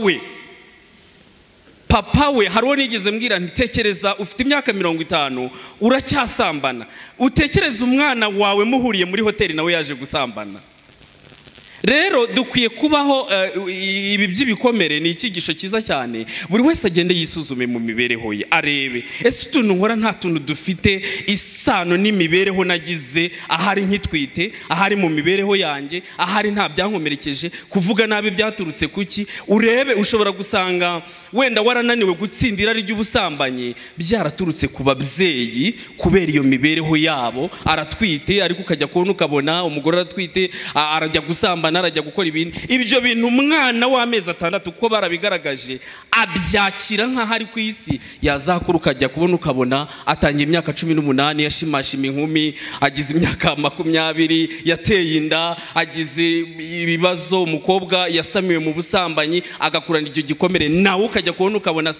we hariho nigeze mbwira ntitekereza ufite imyaka 50 uracyasambana, utekereza umwana wawe muhuriye muri hoteli nawe yaje gusambana. Rero dukwiye kubaho ibi by'ibikomere ni icyigisho cyiza cyane, buri wese agende yisuzume mu mibereho ye, arebe ese utuntu nkora nta tuntu dufite isano n'imibereho nagize, ahari nkitwite, ahari mu mibereho yanjye, ahari nta byankomerekeje, kuvuga nabi byaturutse kuki. Urebe ushobora gusanga wenda warananiwe gutsinda irari ry'ubusambanyi byaraturutse ku babyeyi kubera iyo mibereho yabo. Aratwite ariko ukajya kubona ukabona umugore aratwite, arajya gusambana, arajya gukora ibindi. Ibyo bintu umwana w'amezi 6 kuko barabigaragaje abyakira nkaho ari ku isi, yazakura ukajya kubona ukabona atangiye imyaka 18 yashimashima inkumi, agize imyaka 20 yateye inda, agize ibibazo, umukobwa yasamiwe mu busambanyi agakurana icyo gikomere, nawe ukajya kubona ukabona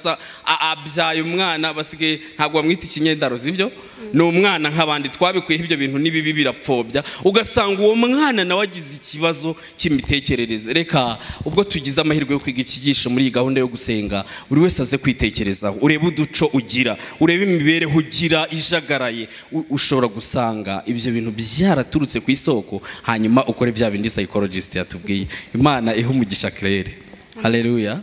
abyaye umwana, basigaye ntabwo bamwita ikinyendaro, sibyo? Ni umwana nk'abandi, twabikuyeho ibyo bintu n'ibibi birapfobya, ugasanga uwo mwana nawe agize ikibazo cy'imitekerereze. Reka ubwo tugize amahirwe yo kwiga ikigisho muri iyi gahunda yo gusenga, buri wese aze kwitekerezaho, urebe uduco ugira, urebe imibereho ugira ijagaraye, ushobora gusanga ibyo bintu byaraturutse ku isoko, hanyuma ukore bya bindi psychologist yatubwiye. Imana ihe umugisha Claire. Haleluya.